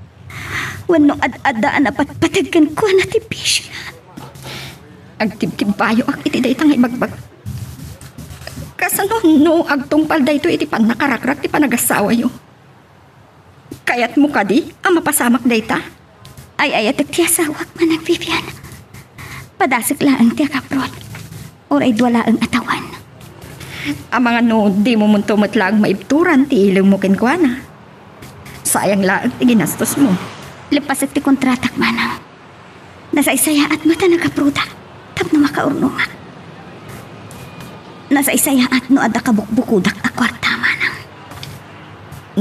Wenno ad-adda a napatpateg kenkuana ti bisiona. Agtibtibbayoak iti dayta nga ibagbaga. Kasano no agtungpal daytoy iti pannakarakrak ti panagasawayo? Kayatmo kadi a mapasamak dayta? Ay-ayatek ti asawak, Manang Vivian. Padasek laeng ti agabrod. Uray dua laeng a tawen. Amangan no dimo monto met laeng maibturan ti ilimmo kenkuana. Sayang laeng ti ginastosmo. Leppasek ti kontratak, manang. Nasaysayaat met a nagabrodak tapno makaurnongak. Nasaysayaat no adda kabukbukodak a kuarta, manang.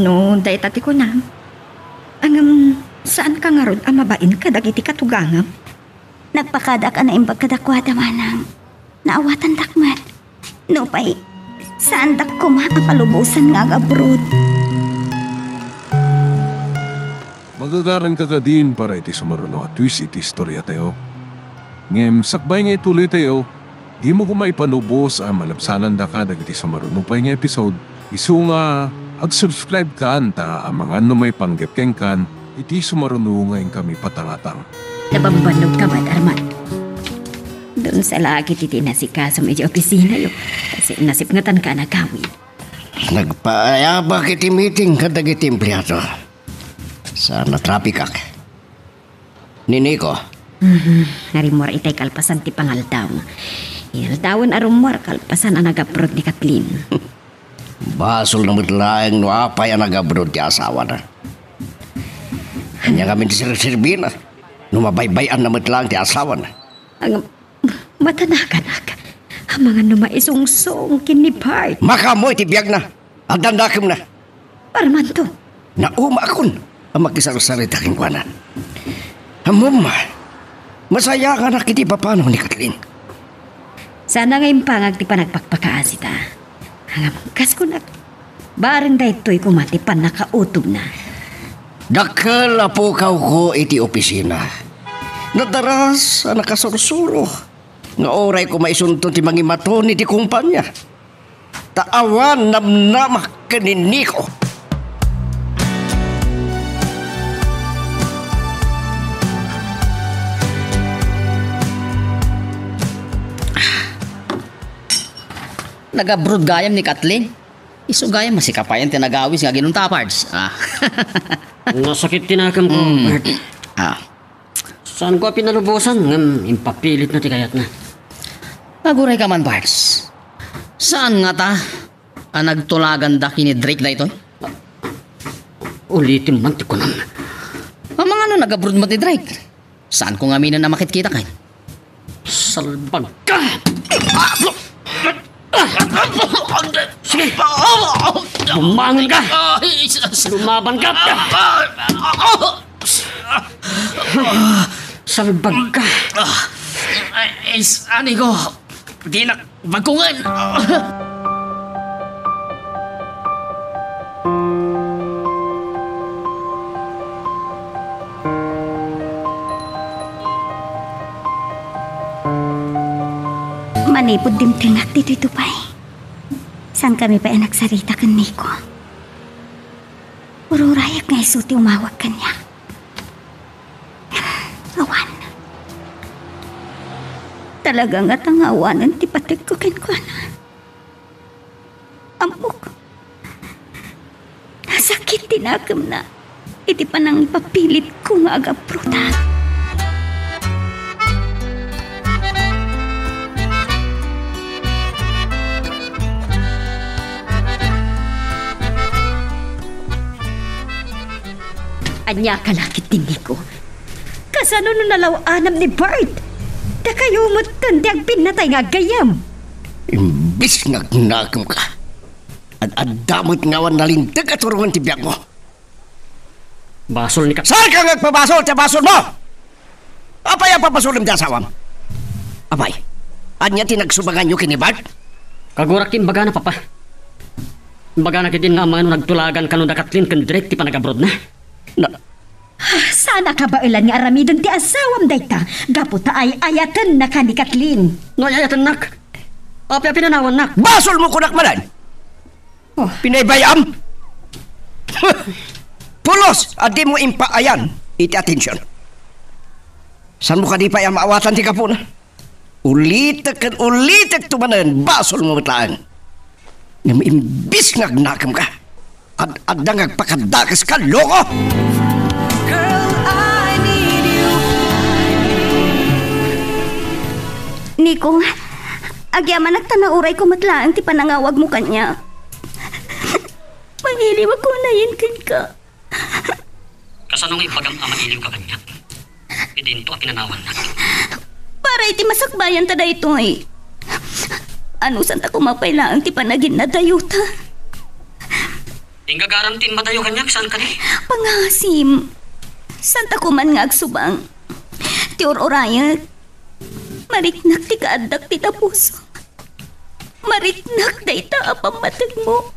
No, dayta ti kunam. Ngem, saanka ngarud a mabain kadagiti katugangam? Nagpakadaak a naimbag kadakuada, manang. Naawatandak met. Nupay, saandak koma a palubosan nga agabrod. Magagaranka kadin para iti sumaruno a twist iti istoriatayo. Ngem sakbay nga ituloytayo, dimo koma ipalubos a malabsanandaka dagiti sumaruno pay nga episode, isu nga ag-subscribe kan ta amangan no maipanggep kenkan iti sumaruno nga inkami patangatang. Nabambannog ka met, Arman. Doon sa lagi ti inasikasom iti opisinayo. Kasi nasipngetanka a nagawid. Nagpaayabak iti meeting kadagiti empleado. Saan a trapikak. Ni Nico. Mhm. Nga rimmuar itay kalpasan ti pangaldaw. Inaldawen a rummuar kalpasan a nag-abroad ni Kathleen. Basolna met laeng no apay a nag-abroad ti asawana. Ania ngamin ti serserbina no mabaybay-anna met laeng ti asawana? Ang matanakanak, amangan no maisungsong ken ni Bart. Makaammo iti biagna. Addan dakemna. Armando. Naumaakon a makisarsarita kenkuana. Ammom, masayaanganak iti ipapanaw ni Kathleen. Sana nga impangag ti panagpakpakaasita. Ngem kas kunak, bareng daytoy koma ti pannakautogna. Dakkel a pukawko iti opisina. Nadaras a nakasursuro nga uray koma isunton ti mangimaton iti kumpania. Ta awan namnamak ken ni Nico. Nag-abroad gayam ni Kathleen? Isu gayam a sika pay ti nagawis nga aginunta, Pards. Ah. Nasakit ti nakemko, Mm. Bert. Ah. Saanko a pinalubosan ngem impapilitna ti kayatna. Agurayka man, Pards. Saan ngata a nagtulaganda ken ni Drake daytoy? Ulitem man ti kunam. Amangan no nag-abroad met ni Drake? Saanko ngaminen a makitkita ken? Salbagka! Sige! Bumangon ka! Lumaban ka! Salbagka! Is-, ani ko, dinak bagungan. Manipud dimtengak ditoy tupay, saankami pay a nagsarita ken Nico. Ururayak nga isu ti umawag kaniak. Awan. Talaga ngata nga awanen ti pategko kenkuana. Ammok, nasakit ti nakemna iti panangipapilitko nga agabroda. Ania ka la ket ni Nico? Kasano no nalaw-anam ni Bart? Dakayo metten ti agpinnatay nga aggayam. Imbis nga agnakem ka, ad-adda met nga awan nalinteg a turongen ti biagmo. Basol ni Kap- Saan ka nga agpabasol ti basolmo? Apay a pabasolem ti asawam? Apay, ania ti nagsubanganyo ken ni Bart? Kagurak ti imbagana, Papa. Imbagana ketdin nga amangan no nagtulagan kano da Kathleen ken Drake ti panagabrodna. Na- Ah, saan a kabaelan nga aramiden ti asawam dayta gapu ta ay-ayatenna ka ni Kathleen. No ay-ayatennak, apay a pinanawannak? Basolmo kunak manen! Oh. Pinaybay-am? Pulos a dimo impaayan iti atension. Saanmo kadi pay a maawatan ti gapuna? Ulitek ken ulitekto manen, basolmo met laeng. Ngem imbis nga agnakem ka, ad-adda nga agpakadakeska, loko! Girl, I need you. Nico, agyamanak ta nauray ko met laeng ti panangawagmo kaniak. Mangiliwak ko unayen kenka. Kasano nga ibagam a mailiwka kaniak? Idinto a pinanawannak. Para iti masakbayan ta daytoy. Anusanta koma pay laeng ti panaginna dayta. Inggagaram ti immadayo kaniak, saan kadi? Pangasim. Santa koman nga agsubang. Ti ur-urayek. Mariknak ti kaaddak ti tapuso. Mariknak dayta a pammategmo.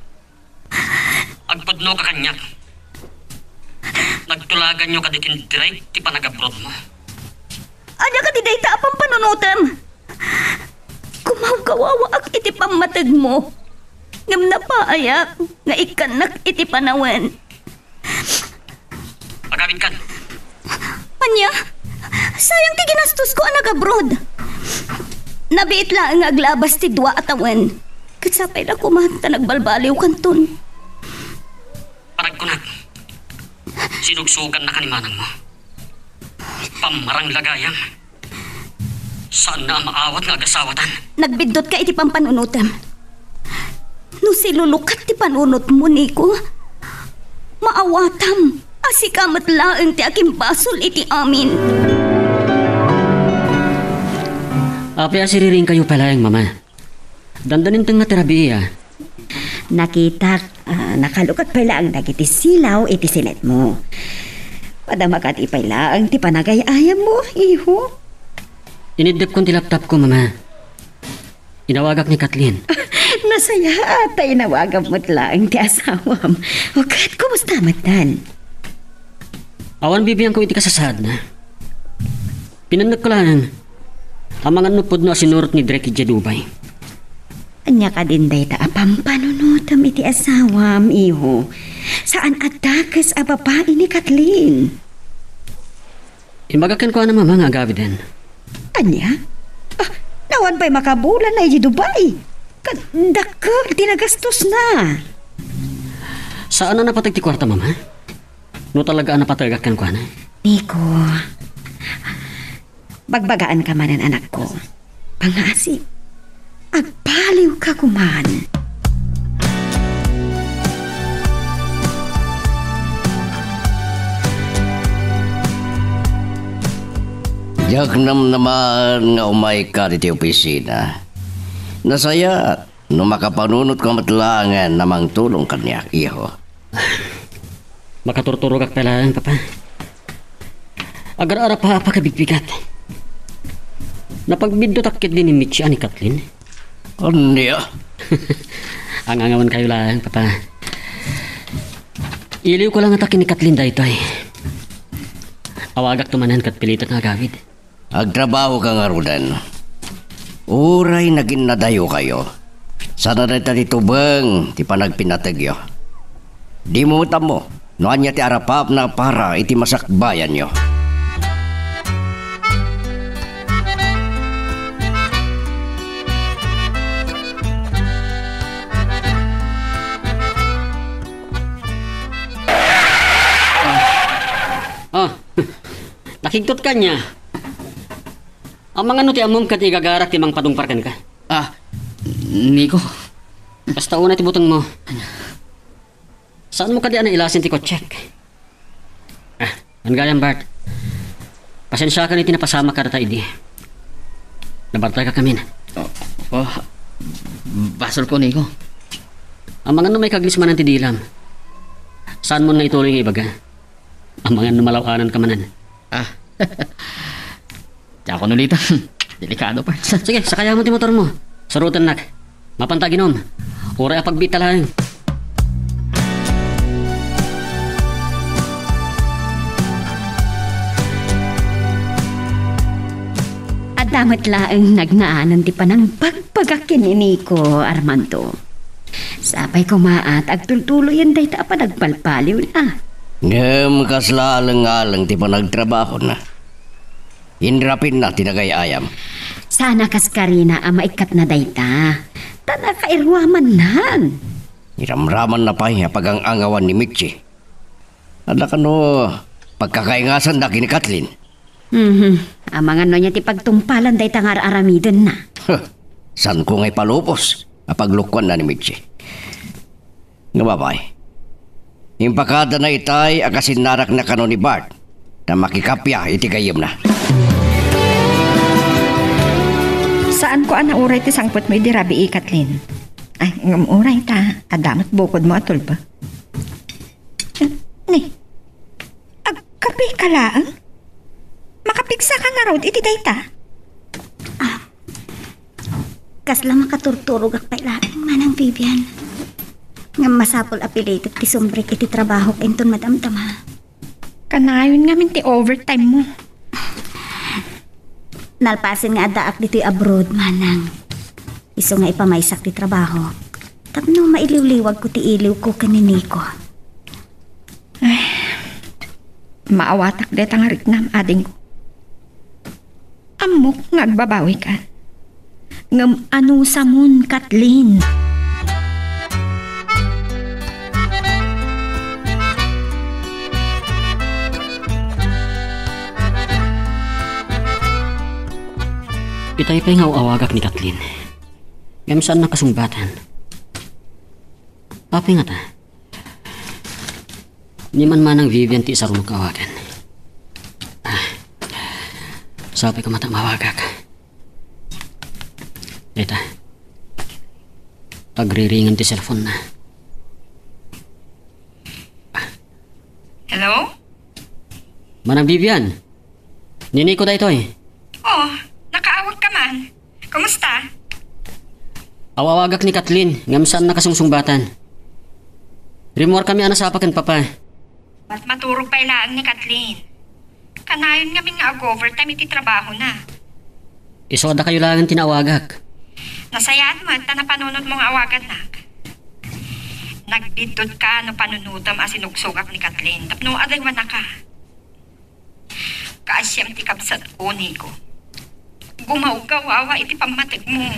Agpudnoka kaniak. Nagtulaganyo kadi ken Drake ti panagabrodmo. Ania kadi dayta a pampanunotem? Kumawkawawaak iti pammategmo. Ngem napaayak nga ikkannak iti panawen. Agawidkan. Ania? Sayang ti ginastosko a nag-abroad. Nabiit laeng nga aglabas ti dua a tawen. Ket sapay la koma ta nagbalbaliwkanton. Paragkunak, sinugsugannaka ni manangmo. Pammarang la gayam. Saanna a maawat nga agasawatan. Nagbiddut ka iti pampanunutem. No silulukat ti panunotmo, Nico, maawatam a sika met laeng ti akimbasol iti amin. Apay a siriringkayo pay laeng, Mama? Dandanintenga ti rabii, a. Nakitak, ah, nakalukat pay laeng dagiti silaw iti sinetmo. Madama kadi pay laeng ti panagay-ayammo, iho? Iniddepkon ti laptopko, Mama. Inawagak ni Kathleen. Nasayaat ta inawagam met laeng ti asawam. O ket, kumusta met dan? Awan bibiangko iti kasasaadna. Pinannekko laeng. Amangan no pudno a sinurot ni Drake idiay Dubai. Ania kadin dayta a pampanunotem iti asawam, iho? Saan a dakes a babai ni Kathleen. Imbagak kenkuana, Mama, nga agawiden. Ania? Ah, nawan pay makabulan na iti Dubai. Ket dakkel ti nagastosna. Saan a napateg ti kuarta, Mama? No talaga a napategak kenkuana? Nico, bagbagaanka manen, anakko. Pangaasi, agbaliwka koman. Diak namnamaen nga umayka ditoy opisina. Nasayaat no makapanunotka met laengen a mangtulong kaniak, iho. Makaturturogak pay laeng, Papa. Agar-arapapaka bigbigat. Napagbiddutak ketdi ni Mitchie a ni Kathleen. Ania? Angangawankayo laeng, Papa. Iliwko la ngata ken ni Kathleen daytoy. Awagakto manen ket pilitek nga agawid. Agtrabahoka ngaruden. Uray naginnadayokayo, saan a dayta ti tubeng ti panagpinategyo. Dimo met ammo no ania ti arapapna para iti masakbayanyo. Ah, nakigtot ka nia. Amangan no ti ammom ket igagarak ti mangpadungpar kenka. Ah, Nico. Kasta unay ti butengmo. Saanmo kadi a nailasin ti kotsek? Ah, wen gayam, Bart. Pasensiakan iti napasamak kadata idi. Nabartayka kamin. Oh, oh, basolko, Nico. Amangan no maikaglis manen ti dilam. Saanmo nga ituloy nga ibaga? Amangan no malaw-ananka manen. Ah. Diakon ulitan. Delikado, parts. Sige, sakayam ti motormo. Surotennak. Mapanta aginom. Uray a pagbiit ta laeng. Adda met laeng nagnaanen ti panangbagbagak ken ni Nico, Armando. Sapay koma a ta agtultuloyen dayta a panagbalbaliwna. Ngem kasla alengaleng ti panagtrabahona. Inrapinna ti nagay-ayam. Saan a kaskarina a maikkatna dayta. Ta nakairuamannan. Iramramanna pay a pagang-angawan ni Mitchie. Adda kano pagkakaingasanda ken ni Kathleen. Mhm. Amangan no ania ti pagtungpalan dayta nga ar-aramidenna. Huh. Saanko nga ipalubos a paglukoanna ni Mitchie. Nga babai, impakadana itay a kasinnarakna kano ni Bart ta makikappia iti gayyemna. Saanko a nauray ti sangpetmo idi rabii, Kathleen. Ay, ngem uray ta, adda met bukodmo a tulbek. Ni, agkapeka laeng? Makapigsaka ngarud iti dayta? Ah, kasla makaturturogak pay laeng, Manang Vivian. Ngem masapul a pilitek ti sumrek iti trabahok inton madamdama. Kanayon ngamin ti overtime mo. Nalpasen nga addaak ditoy abroad, Manang. Isu nga ipamaysak ti trabaho tapno mailiwliwagko ti iliwko ken ni Nico. Ay, maawatak dayta nga riknam, adingko. Ammok nga agbabawi ka. Ngem anusamon, Kathleen? Itay pay nga aw-awagak ni Kathleen. Ngem saan nakasungbatan. Apay ngata? Ni Manang Vivian ti isarunok nga awagan. Ah, sapay koma ta mawagak. Dayta. Agriringen ti cellphone na. Hello? Manang Vivian, ni Nico daytoy. Oh, nakaawag ka man. Kumusta? Aw-awagak ni Kathleen, ngem saan nakasungbatan. Rimmuarkami a nasapa ken Papa. Mat-, maturog pay laeng ni Kathleen. Kanayon ngamin nga ag-overtime iti trabahona. Isu a dakayo laeng ti naawagak. Nasayaat met ta napanunotmo nga awagannak. Nagbiddut ka no panunotem a sinugsugak ni Kathleen tapno adaywanaka. Kaasiam ti kabsatko, Nico. Gumawgawawa iti pammategmo.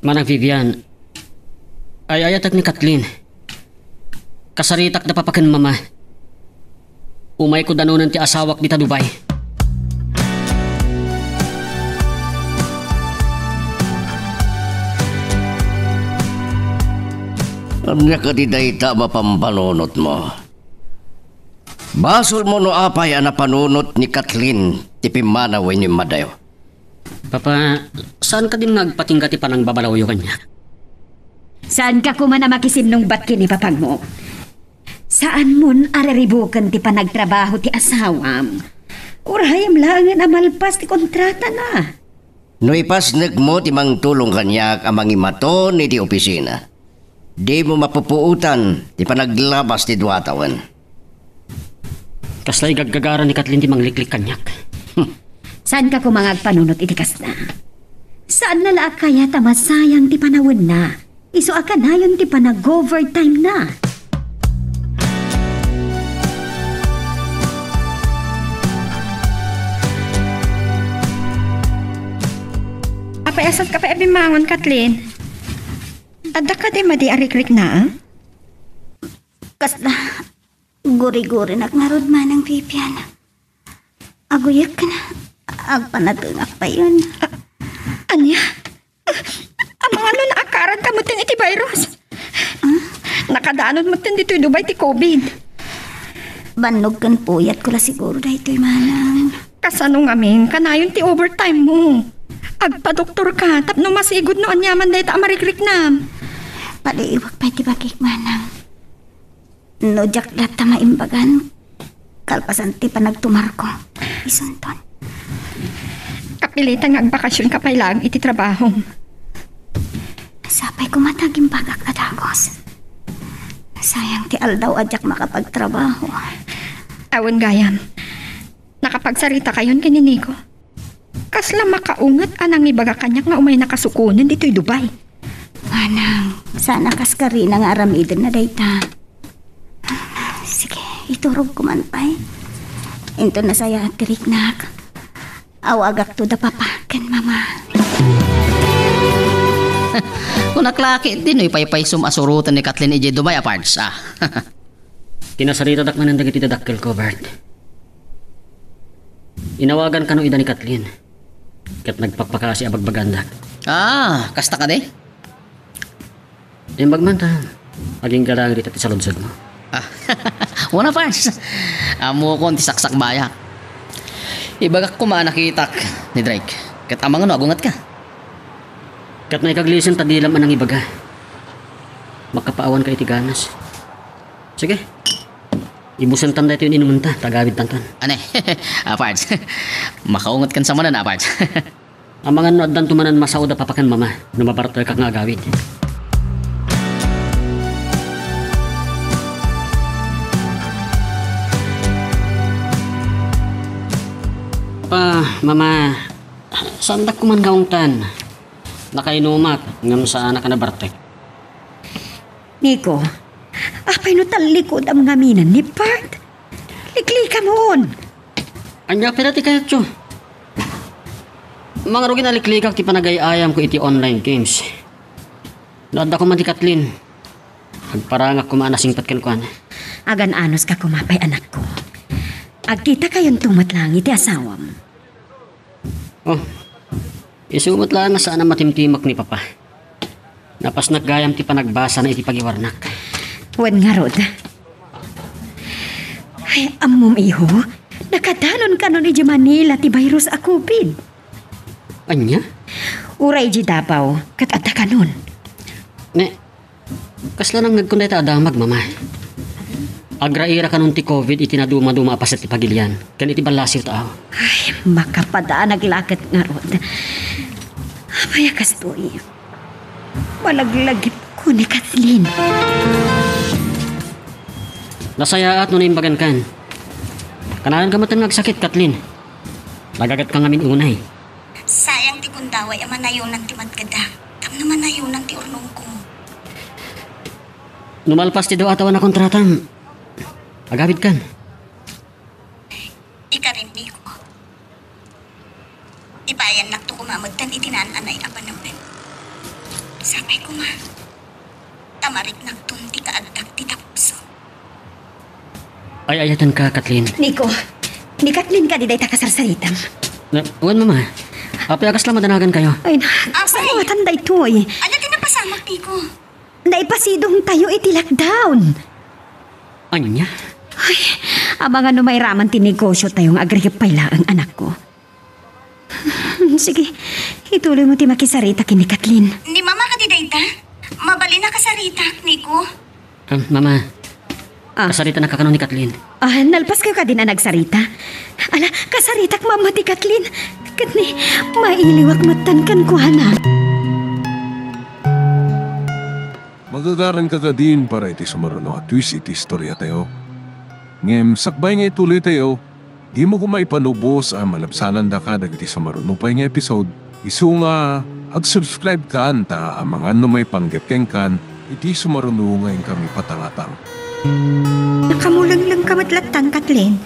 Manang Vivian, ay-ayatek ni Kathleen. Kasaritak da Papa ken Mama. Umayko danonen ti asawak dita Dubai. Ania kadi dayta a mapampanunotmo? Basolmo no apay a napanunot ni Kathleen ti pimmanaw wenno immadayo. Papa, saan kadin nga agpatingga ti panangbabalawyo kaniak? Saanka koma a makisinnungbat ken ni papagmo. Saanmon a riribuken ti panagtrabaho ti asawam. Urayem laengen a malpas ti kontratana. No ipasnekmo ti mangtulong kaniak a mangimaton iti opisina, dimo mapupuotan ti panaglabas ti dua a tawen. Kasla igaggagara ni Kathleen ti mangliklik kaniak. Saanka koma nga agpanunot iti kasta? Saanna la a kayat a masayang ti panawenna. Isu a kanayon ti panag-overtime na. Apay, asat ka pay a bimmangon, Kathleen? Adda kadi madi a rikrikna, ah? Kasla, gurigurinak ngarud, Manang Vivian. Aguyek ken agpanatengak payen. A-, ania? Amangan no naakaranka metten iti virus? Hmm? Nakadanon metten ditoy Dubai ti covid. Bannog ken puyatko la siguro daytoy, Manang. Kasano ngamin? Kanayon ti overtime mo. Agpadoktor ka tapno masigud no aniaman dayta a marikriknam. Padiiwak pay ti bagik, Manang. No diak latta maimbagan, kalpasan ti panagtumarko, isunton. Kapilitan nga agbakasionka pay laeng iti trabahom. Sapay koma ta agimbagak a dagus. Sayang ti aldaw a diak makapagtrabaho. Awan gayam. Nakapagsarita kayon ken ni Nico? Kasla makaunget a nangibaga kaniak nga umaynaka sukonen ditoy Dubai. Manang, saan a kas karina nga aramidenna dayta. Sige, iturogko man pay. Inton nasayaat ti riknak, awagakto da Papa ken Mama. Kunak la ketdi no ipaypaysom a suroten ni Kathleen idiay Dubai a parts, ah. Kinasaritadak manen dagiti dadakkelko, Bert. Inawagan kano ida ni Kathleen, ket nagpakpakaasi a bagbagaandak. Ah, kasta kadi? Imbag man ta, agingga laeng dita ti saludsodmo. Ah, wen a, Pars. Ammokon ti saksakbayak. Ibagak koma a nakitak ni Drake, ket amangan no agungetka. Ket naikaglisen ta dilam a nangibaga. Makapaawanka iti ganas. Sige. Ibusentan daytoy inumenta, ta agawidtanton. Ania? Ah, Pards. Makaungetkan sa manen, ah, Pards. Amangan no addanto manen masao da Papa ken Mama, no mabartekak nga agawid. Pa, Mama, saandak koma nga ungtan. Nakainumak, ngem saanak a nabartek. Nico, apay no tallikudam ngaminen ni Bert? Liklikamon! Ania pay la ti kayatyo? Mangrugi naliklikak ti panagay-ayamko iti online games. No adda koma ti Kathleen, agparangak koma a nasingpet kenkuana. Agan-anos ka koma pay, anakko. Agkita kayonto met laeng iti asawam. Oh, isu met laeng a saan a matimtimek ni Papa. Napasnak gayam ti panagbasana iti pagiwarnak. Wen ngarud. Ay, ammom, iho, nakadanon kanon idiay Manila ti virus a covid. Ania? Uray idiay Davao, ket adda kanon. Ne, kasla nangngegkon dayta a damag, Mama. Agraira kanon ti covid iti nadumaduma a paset ti pagilian ken iti ballasiw taaw. Ay, makapadanag la ket ngarud. Apay a kastoy? Malaglagipko ni Kathleen. Nasayaat no naimbagankan. Kanayon ka met nga agsakit, Kathleen. Lagagetka ngamin unay. Sayang ti gundaway a manayonan ti matgeda tapno manayonan ti urnongko. No malpas ti dua a tawen a kontratam, agawidkan. Ikarimniko. Ibayannakto koma metten iti naan-anay a panawen. Sapay koma ta mariknakton ti kaaddak ti tapso. Ay-ayatenka, Kathleen. Nico, ni Kathleen kadi dayta kasarsaritam? Na, wen, Mama. Apay a kasla madanagankayo? Ay, na, Apay! Saan daytoy? Ania ti napasamak, Nico? Naipasidongtayo iti lockdown. Ania? Ay, amangan no mairaman ti negosyotayo nga agrigep pay laeng, anakko. Sige, ituloymo ti makisarita ken ni Kathleen. Ni Mama kadi dayta? Mabalin a kasaritak, Nico. Ah, Mama. Ah. Kasaritanak kano ni Kathleen. Ah, nalpaskayo kadin a nagsarita? Ala, kasaritak, Mama, ti Kathleen. Ket ni, mailiwak metten kenkuana. Magagaranka kadin para iti sumaruno a twist iti istoriatayo. Ngem sakbay nga ituloytayo, dimo koma ipanubos a malabsanandaka dagiti sumaruno pay nga episode, isu nga ag-subscribe kan ta amangan no maipanggep kenkan iti sumaruno nga inkami patangatang. Nakamulenglengka met lattan, Kathleen.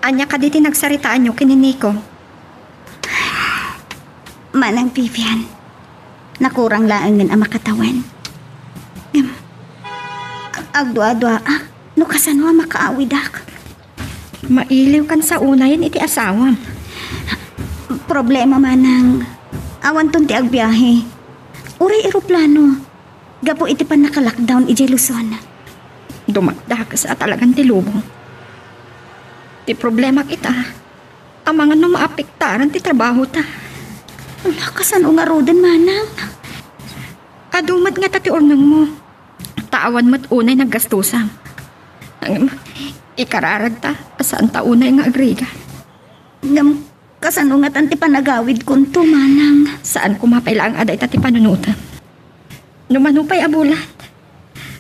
Ania kadi ti nagsaritaanyo ken ni Nico? Manang Vivian, nakurang laengen a makatawen. Ngem, ag-, agdua-duaak no kasano a makaawidak. Mailiwkan sa unayen iti asawam. Problema, Manang, awanton ti agbiahe. Uray eroplano, gapu iti pannaka-lockdown idiay Luzon. Dumakdakes a talagan ti lubong. Ti problemak ita, amangan no maapektaran ti trabahota. Ala, kasano ngaruden, Manang? Adu met ngata ti urnongmo. Ta awan met unay naggastusam. Ngem, ikararagta a saanta unay nga agrigat. Ngem, kasano ngatan ti panagawidkonto, Manang? Saan koma pay laeng a dayta ti panunotem. No mano pay a bulan,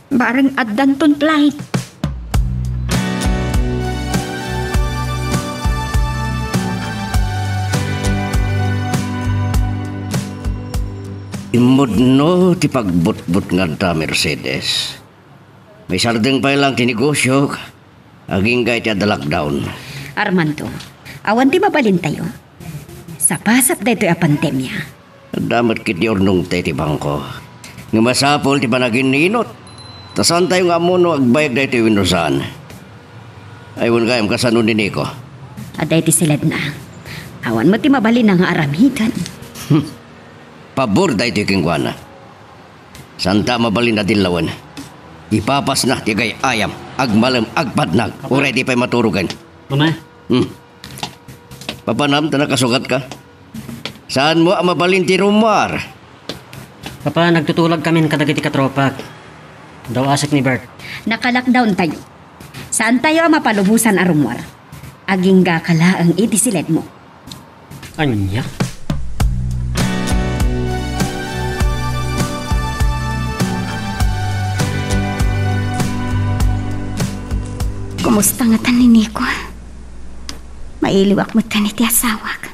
bareng addanton flight. Immudno ti pagbutbutngad ta, Mercedes. Maisardeng pay laeng ti negosyok agingga iti adda lockdown. Armando, awan ti mabalintayo. Sapasap daytoy a pandemia. Adda met ketdi urnongta iti bangko. Ngem masapul ti panaginninot. Ta saantayo nga ammo no agbayag daytoy wenno saan. Ay, wen gayam kasano ni Nico? Adda iti siledna. Awan met ti mabalinna nga aramiden. Pabor daytoy kenkuana. Saanta a mabalin a dillawen. Ipapasna ti agay-ayam, agmalem, agpadnag, uray di pay maturogen. Mama. Hmm. Papanam ta nakasukatka. Saanmo a mabalin ti rummuar? Papa, nagtutulagkamin kadagiti katropak. Daw asek ni Bert. Naka-lockdown tayo. Saantayo a mapalubosan a rummuar. Aginggaka laeng iti siledmo. Ania? Kumusta ngatan ni Nico? Mailiwak metten iti asawak.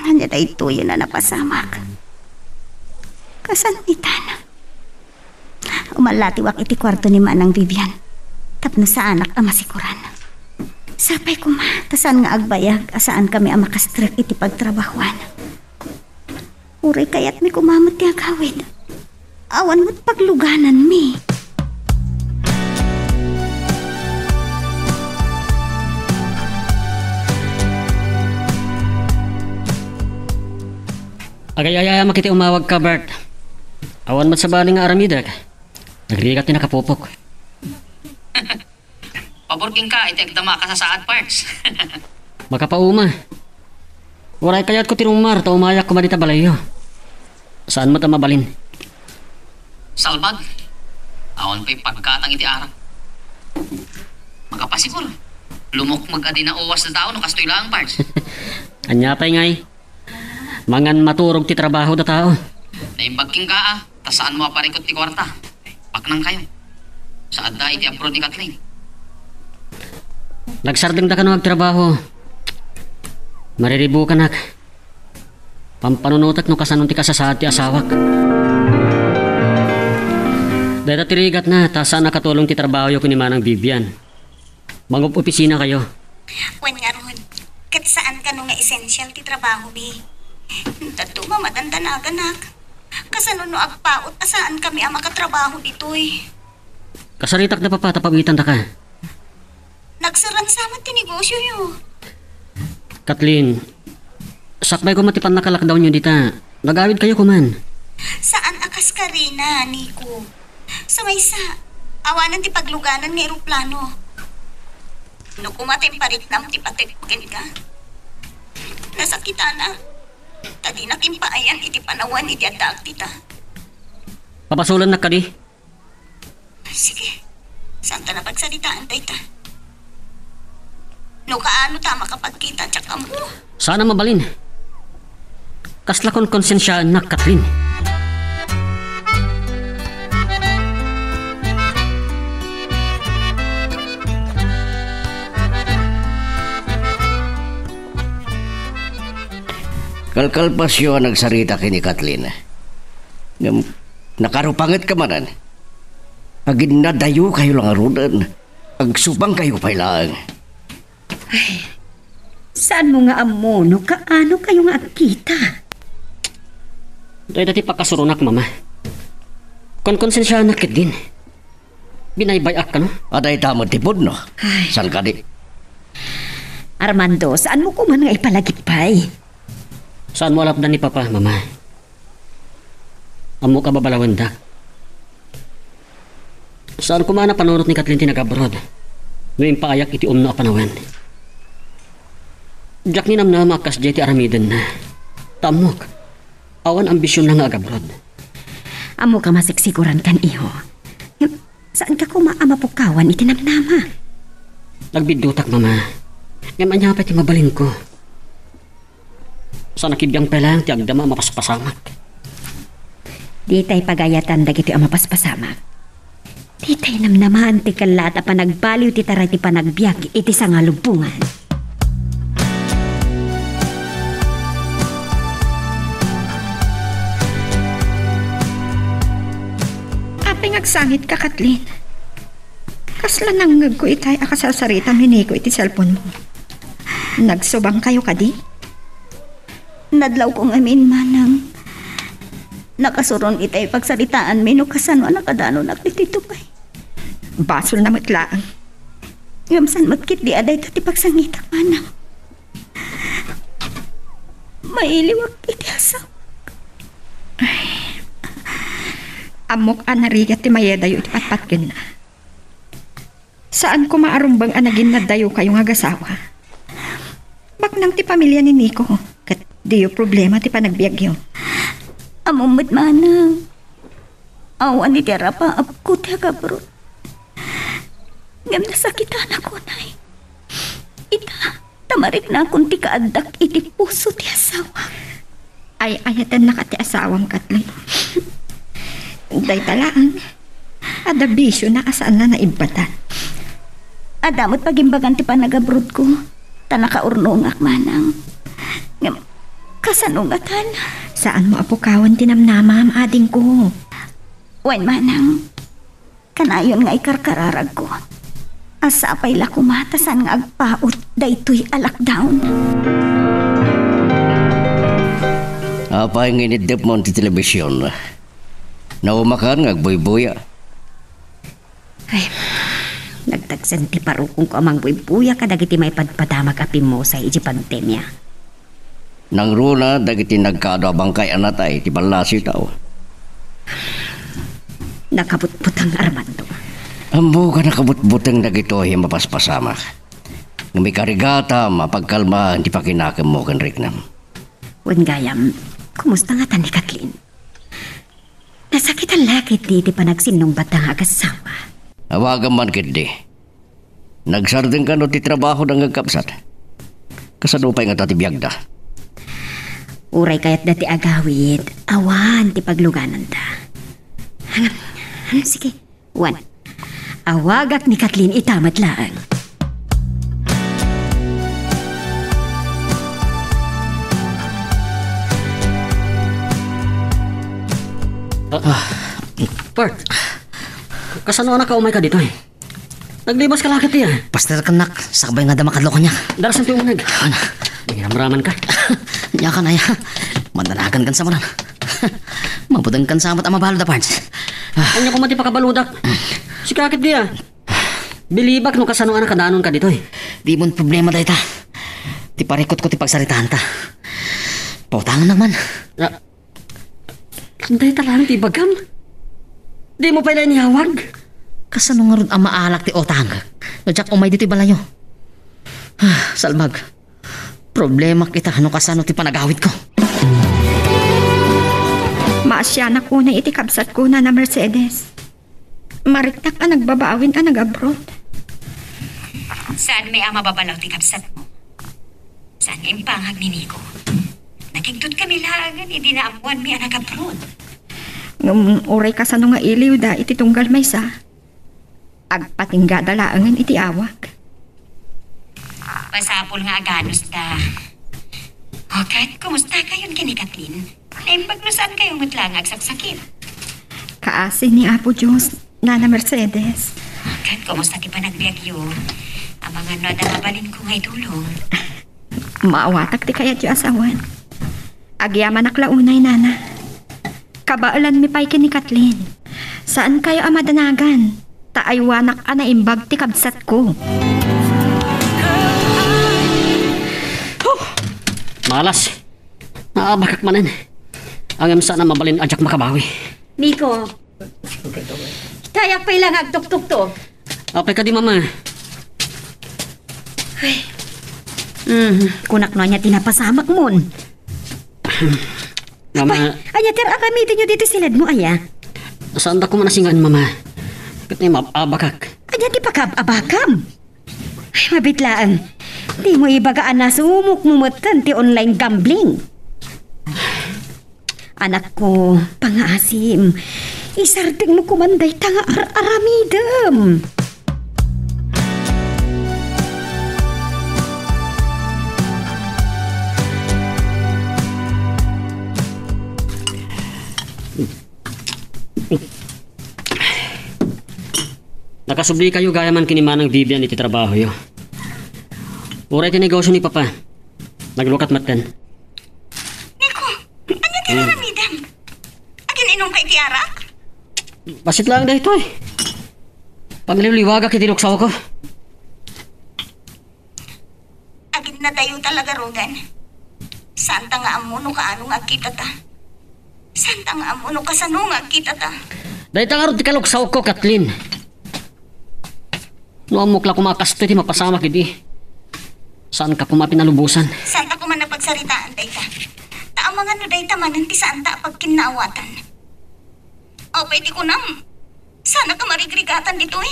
Ania daytoyen a napasamak? Kasano itan? Umallatiwak iti kuarto ni Manang Vivian tapno saanak a masikoran. Sapay koma, ta saan nga agbayag a saankami a makastrek iti pagtrabahoan. Uray kayatmi koma met ti agawid. Awan met paglugananmi. Agay-ayamak iti umawagka, Bert. Awan met sabali nga aramidek. Nagrigat ti nakapupok. Pabor kenka iti agdama a kasasaad, Pards. Makapauma. Uray kayatko ti rumar ta umayak koma dita balayyo. Saan met a mabalin? Salbag. Awan pay paggatang iti arak. Makapasigur. Lumukmeg a di nauwas ti tao no kastoy laeng, Pards. Ania pay ngay? Mangan maturog ti trabaho da tao. Naimbag kenka, a, ta saanmo a parikut ti kuarta. Paknangkayo. Saadda iti abroad ni Kathleen. Nagsardengda kano agtrabaho. Mariribukanak. Pampanunotek no kasano ti kasasaad ti asawak. Dayta ti rigatna, ta saan a katulong ti trabahoyo ken ni Manang Vivian. Mangop-opisina kayo. Wen ngarud, ket saan kano nga essential ti trabaho, mi. Dadduma madandanagan, nak. Kasano no agpaut a saankami a makatrabaho ditoy? Kasaritak da, Papa, ta pawitandaka. Nagsaransamat ti negosioyo. Kathleen, sakbay koma ti pannaka-lockdownyo dita. Nagawidkayo koman. Saan a kas karina, Nico. Sa maysa, awanen ti pagluganan nga eroplano. No koma ti impariknam ti patek kenka. Nasakitanak. Ta dinak impaayan iti panawen idi addaak dita. Papasolennak kadi? Sige. Saanta a pagsaritaan dayta. No kaano ta makapagkita, diak ammo. Saan a mabalin. Kasla konkonsensiaennak, Kathleen. Kalkalpasyo a nagsarita ken ni Kathleen. Ngem nakarupangetka manen. Aginnadayokayo la ngaruden. Agsubangkayo pay laeng. Ay, saanmo nga ammo no kaano kayo nga agkita? Dayta ti pakasuronak, Mama. Konkonsensianak ketdin. Binaybay-ak kano? Adayta met ti pudno. Ay. Saan kadi? Armando, saanmo koman nga ipalagipay? Saanmo a lapdan ni Papa, Mama? Ammok a babalawendak. Saan koma a napanunot ni Kathleen ti nag-abroad no impaayak iti umno a panawen. Diak ninamnama a kasdiay ti aramidenna. Ta ammok, awan ambisionna nga ag-abroad. Ammok a masiksiguran kan, iho. Ngem, saanka koma a mapukawan iti namnama? Nagbiddutak, Mama. Ngem ania pay ti mabalinko? Saan a kibiang pay laeng ti agdama a mapaspasamak. Ditay pagayatan dagitoy a mapaspasamak. Ditay namnamaan ti kellat a panagbaliw ti taray ti panagbiag iti sangalubongan. Apay nga agsangitka, Kathleen? Kasla nangngegko itay a kasarsaritam ni Nico iti cellphone-mo. Nagsubangkayo kadi? Nadlawko ngamin, manang. Nakasuron itay pagsaritaanmi no kasano a nakadanonak ditoy tupay. Basolna met laeng. Ngem saan met ketdi a dayta ti pagsangitak, manang. Mailiwak iti asawak. Ay. Ammok a narigat ti mayedayo iti patpatgenna. Saan koma a rumbeng a naginnaddayokayo nga agasawa. Baknang ti pamilia ni Nico, ket diyo problema ti panagbiagyo. Ammom met, manang. Awan iti arapaapko ti agabroad. Ngem nasakitanak unay. Ita, ta mariknakon ti kaaddak iti puso ti asawak. Ay-ayatennaka ti asawam, Kathleen. Dayta laeng, adda bisiona a saanna naibbatan. Adda met pagimbagan ti panagabrodko, ta nakaurnongak manang. Ngem, kasano ngatan? Saanmo a pukawen ti namnamam, adingko. Wen manang, kanayon nga ikarkararagko. A sapay la koma ta saan nga agpaut daytoy a lockdown. Apay nga iniddepmo ti telebision? Naumakan nga agbuybuya. Ay, nagtagsen ti parukongko a mangbuybuya kadagiti maipadpadamak a pimmusay iti pandemia. Nangruna dagiti nagkaadu a bangkay a natay ti ballasiw tao. Nakabutbuteng, Armando. Ammok a nakabutbuteng dagitoy a mapaspasamak. Ngem ikarigatam a pagkalmaen ti pakinakemmo ken riknam. Wen gayam, kumusta ngata ni Kathleen? Nasakitan la ketdi ti panagsinnungbatda nga agasawa. Awagam man ketdi. Nagsardeng kano ti trabahoda nga agkabsat? Kasano pay ngata ti biagda? Uray kayatda ti agawid, awan ti paglugananda. Sige, wen, awagak ni Kathleen ita met laeng. Ah, Bert, kasano a nakaumay ka ditoy? Naglibas ka la ketdi, ah. Paster ka, nak, sakbay nga adda makadlo kaniak. Darasan ti umuneg. Ana. Mangiramraman ka. Ania kan aya? Madanagan kan sa muran. Mabuteng kan sa met a mabalud a parts. Ah. Ania koma ti pakabaludak? Sika ketdi, ah. Bilibak no kasano a nakadanon ka ditoy. Di mon problema dayta. Ti parikutko ti pagsaritaanta. Pautangan man. Ah, dayta laeng ti ibagam? Dimo pay la iniyawag? Kasano ngarud a maalak ti utangek no diak umay ditoy balayyo? Ah, salbag. Problemak ita no kasano ti panagawidko. Maasianak unay iti kabsatko, Nana Mercedes. Mariknak a nagbabaawin a nag-abroad. Saan met a mababalaw ti kabsatmo? Saan nga impangag ni Nico? Nakigtot kami laengen idi naammoanmi a nag-abroad. Ngem uray kasano nga iliwda iti tunggal maysa, agpatinggada laengen iti awag. Masapul nga aganusda. O ket, kumusta kayon ken ni Kathleen? Naimbag no saan kayo met la nga agsaksakit. Kaasi ni Apo Dios, Nana Mercedes. Ket kumusta ti panagbiagyo? Amangan no adda mabalinko nga itulong. Maawatak ti kayatyo a sawen. Agyamanak la unay, Nana. Kabaelanmi pay ken ni Kathleen. Saan kayo a madanagan, ta aywanak a naimbag ti kabsatko. Huh! Malas. Naabakak manen. Ngem saan a mabalin a diak makabawi. Nico, kayak pay la nga agtuktukto. Apay kadi, Mama? Ay. Mm, kunak no ania ti napasamakmon. Mama. Apay, ania ti ar-aramidenyo ditoy siledmo, aya? Saanda koma a singaan, Mama. Ket naab-abakak. Ania ti pakaab-abakam? Ay, mabiit laeng. Dimo ibaga a nasumokmo metten ti online gambling. Anakko, pangaasim. Isardengmo koman dayta nga ar-aramidem. Nakasubli kayo gayam man ken ni Manang Vivian iti trabahoyo. Uray ti negosio ni Papa, naglukat metten. Nico, ania ti ar-aramidem? Agin-inom ka iti arak? Bassit laeng daytoy. Pangliwliwagak iti luksawko. Agin nadayo talaga, Rodan. Saanta nga ammo no kaano nga agkitata. Saanta nga ammo no kasano nga agkitata. Dayta ngarud ti kaluksawko, Kathleen. No ammok la koma a kastoy ti mapasamak idi, saanka koma a pinalubosan. Saanta koma a pagsaritaan dayta. Ta amangan no dayta manen ti saanta a pagkinnaawatan. Apay ti kunam? Saanka marigrigatan ditoy?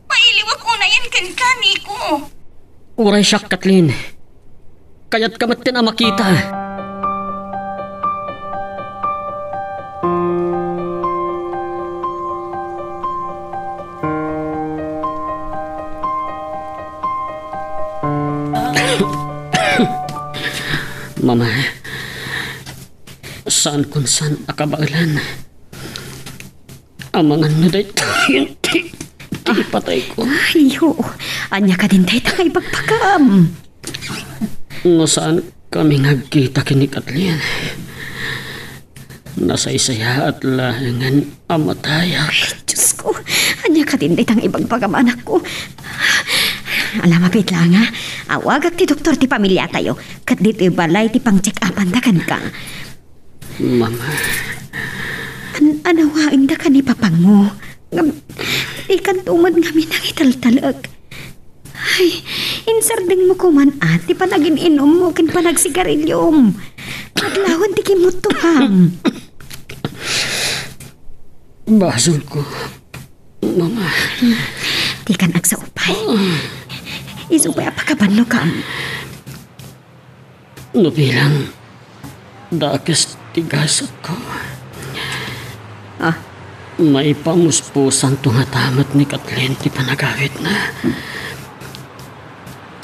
Mailiwak unayen kenka, Nico. Uray siak, Kathleen. Kayatka metten a makita. Mama, saankon saan a kabaelan. Amangan no daytoyen ti Ipatayko. Ay, oo. Ania kadin dayta nga ibagbagam? No saan kami nga agkita ken ni Kathleen, nasaysayaat laengen a matayak. Ay, Diyos ko. Ania kadin dayta nga ibagbagam, anakko? Ala, mabiit laeng a. Awagak ti doktor ti pamiliatayo. Ket ditoy balay ti pangcheck-upanda kenka. Mama. An-, anawaendaka ni papangmo. Ngem, dikanto met ngamin nangitaltalek. Ay, insardengmo koman a ti panagin-inummo ken panagsigariliom. Adlawan ti kimmuttoam. Basolko, Mama. Dikan agsaupay. Isu pay a pakabannokam. No bilang dakes ti gasatko. Ah. Maipamuspusanto ngata met ni Kathleen ti panagawidna.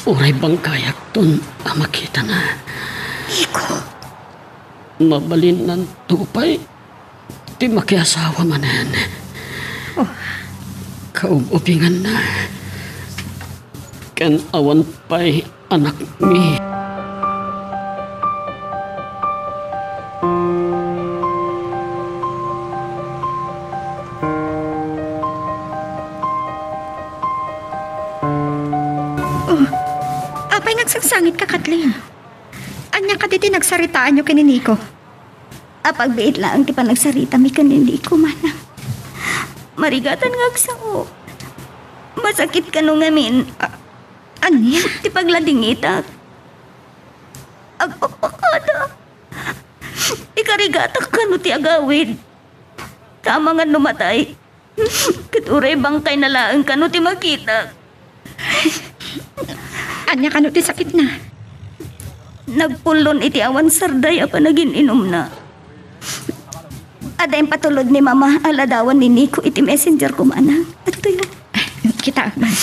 Uray bangkayakton a makitana. Iko. Mabalinnanto pay ti makiasawa manen. Oh. Kaub-ubinganna. Ken awan pay anakmi. Oh, apay nga agsangsangitka, Kathleen? Ania kadi ti nagsaritaanyo ken ni Nico? Apagbiit laeng ti panagsaritami ken ni Nico, manang. Marigatan nga agsao. Masakit kano ngamin. A-, ania? Ti pagladingitak. Agpakpakada. Ikarigatak kano ti agawid. Tama nga no matay. Ket uray bangkayna laeng kano ti makitak. Ania kano ti sakitna? Nagpullon iti awan sarday a panagin-inumna. Adda impatulod ni Mama a ladawan ni Nico iti messenger ko, manang. Adtoyo. Kitaak man.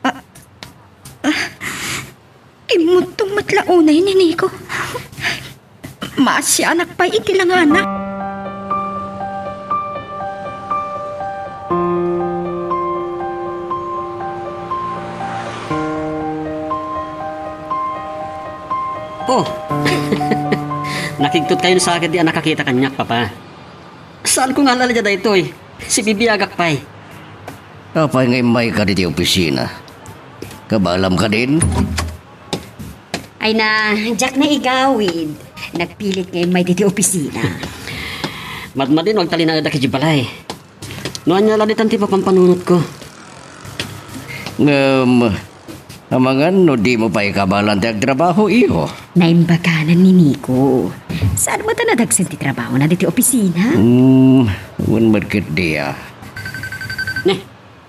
Ah, ah, immuttong met la unay ni Nico. Maasianak pay iti langana. Oh. Nakigtot kayon sa akin di a nakakita kaniak, Papa. Saanko nga alala daytoy? Sibibiagak pay. Apay nga immayka ditoy opisina? Kabaelam kadin? Ay na, diak naigawid. Nagpilit nga immay ditoy opisina. Madmadin no agtalinaedak idiay balay. No ania la ditan ti mapampanunotko. Ngem, amangan no dimo pay kabaelan ti agtrabaho, iho? Naimbaganan ni Nico. Saan met a nadagsen ti trabahona ditoy opisina? Hmm, wen met ketdi a. Ne,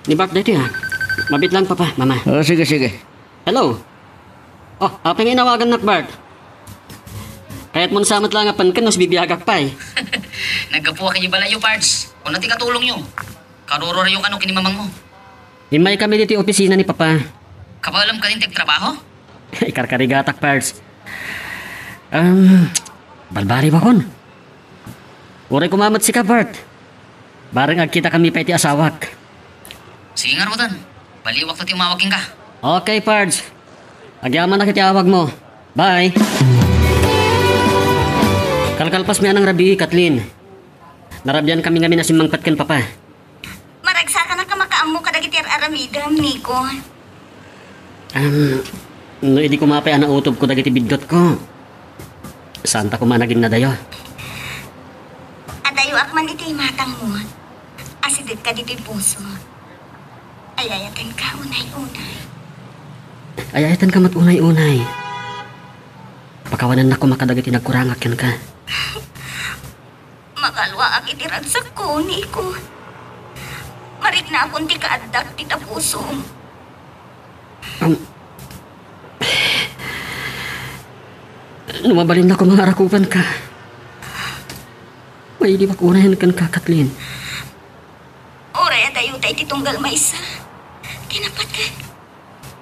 ni Bart daytoy a. Mabiit laeng, Papa, Mama. Ah, sige, sige. Hello? Oh, apay nga inawagannak, Bart? Kayatmon sa met la nga penken no sibibiagak pay. Naggapuak idiay balayyo, Pards. Kuna ti katulongyo? Karuruaryo kano ken ni mamangmo? Immaykami ditoy opisina ni Papa. Kabaelam kadin ti agtrabaho? Ikarkarigatak, Pards. Um, balbaliwakon. Uray koma met sika, Bart. Bareng agkitakami pay ti asawak. Sige ngaruden. Baliwakto ti umawag kenka. Okay, Pards. Agyamanak iti awagmo. Bye. Kalkalpasmi a nangrabii, Kathleen. Narabiankami ngamin a simmangpet ken Papa. Maragsakanak a makaammo kadagiti ar-aramidem, Nico. Am, no idi koma pay a nautobko dagiti biddutko, saanta koma naginnadayo. Adayoak man iti imatangmo. Asidetka ditoy puso. Ayayatenka unay-unay. Ayayatenka met unay-unay. Pakawanennak koma kadagiti nagkurangak kenka. Makalluaak iti ragsakko, Nico. Mariknakon ti kaaddak ti tapusom. Am, no mabalinna koma nga arakupanka, mailiwak unayen kenka, Kathleen. Uray adayota iti tunggal maysa ti napateg.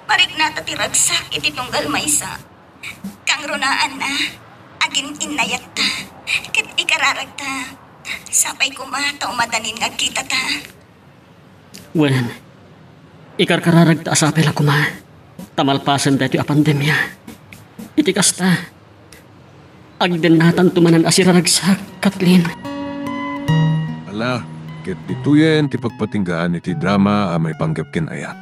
Mariknata ti ragsak iti tunggal maysa. Kangrunaanna, agin-innayatta, ket ikararagta. Sapay koma ta umadanin nga agkitata. Wen, ikarkararagta a sapay la koma ta malpasen daytoy a pandemia. Iti kasta, agdennatanto manen a siraragsak, Kathleen. Ala, ket ditoyen ti pagpatinggaan iti drama a maipanggep ken ayat.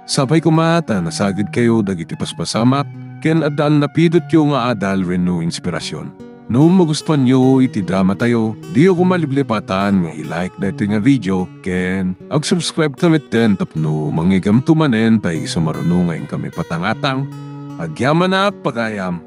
Sapay koma ta nasagidkayo dagiti paspasamak ken adda a napidotyo nga adal wenno inspirasyon. No magustuanyo iti dramatayo, diyo koma liplipatan nga i-like daytoy nga video ken ag-subscribe ta metten tapno mangigamto manen ta isu maruno nga inkami patangatang. Agyamanak, pagayam!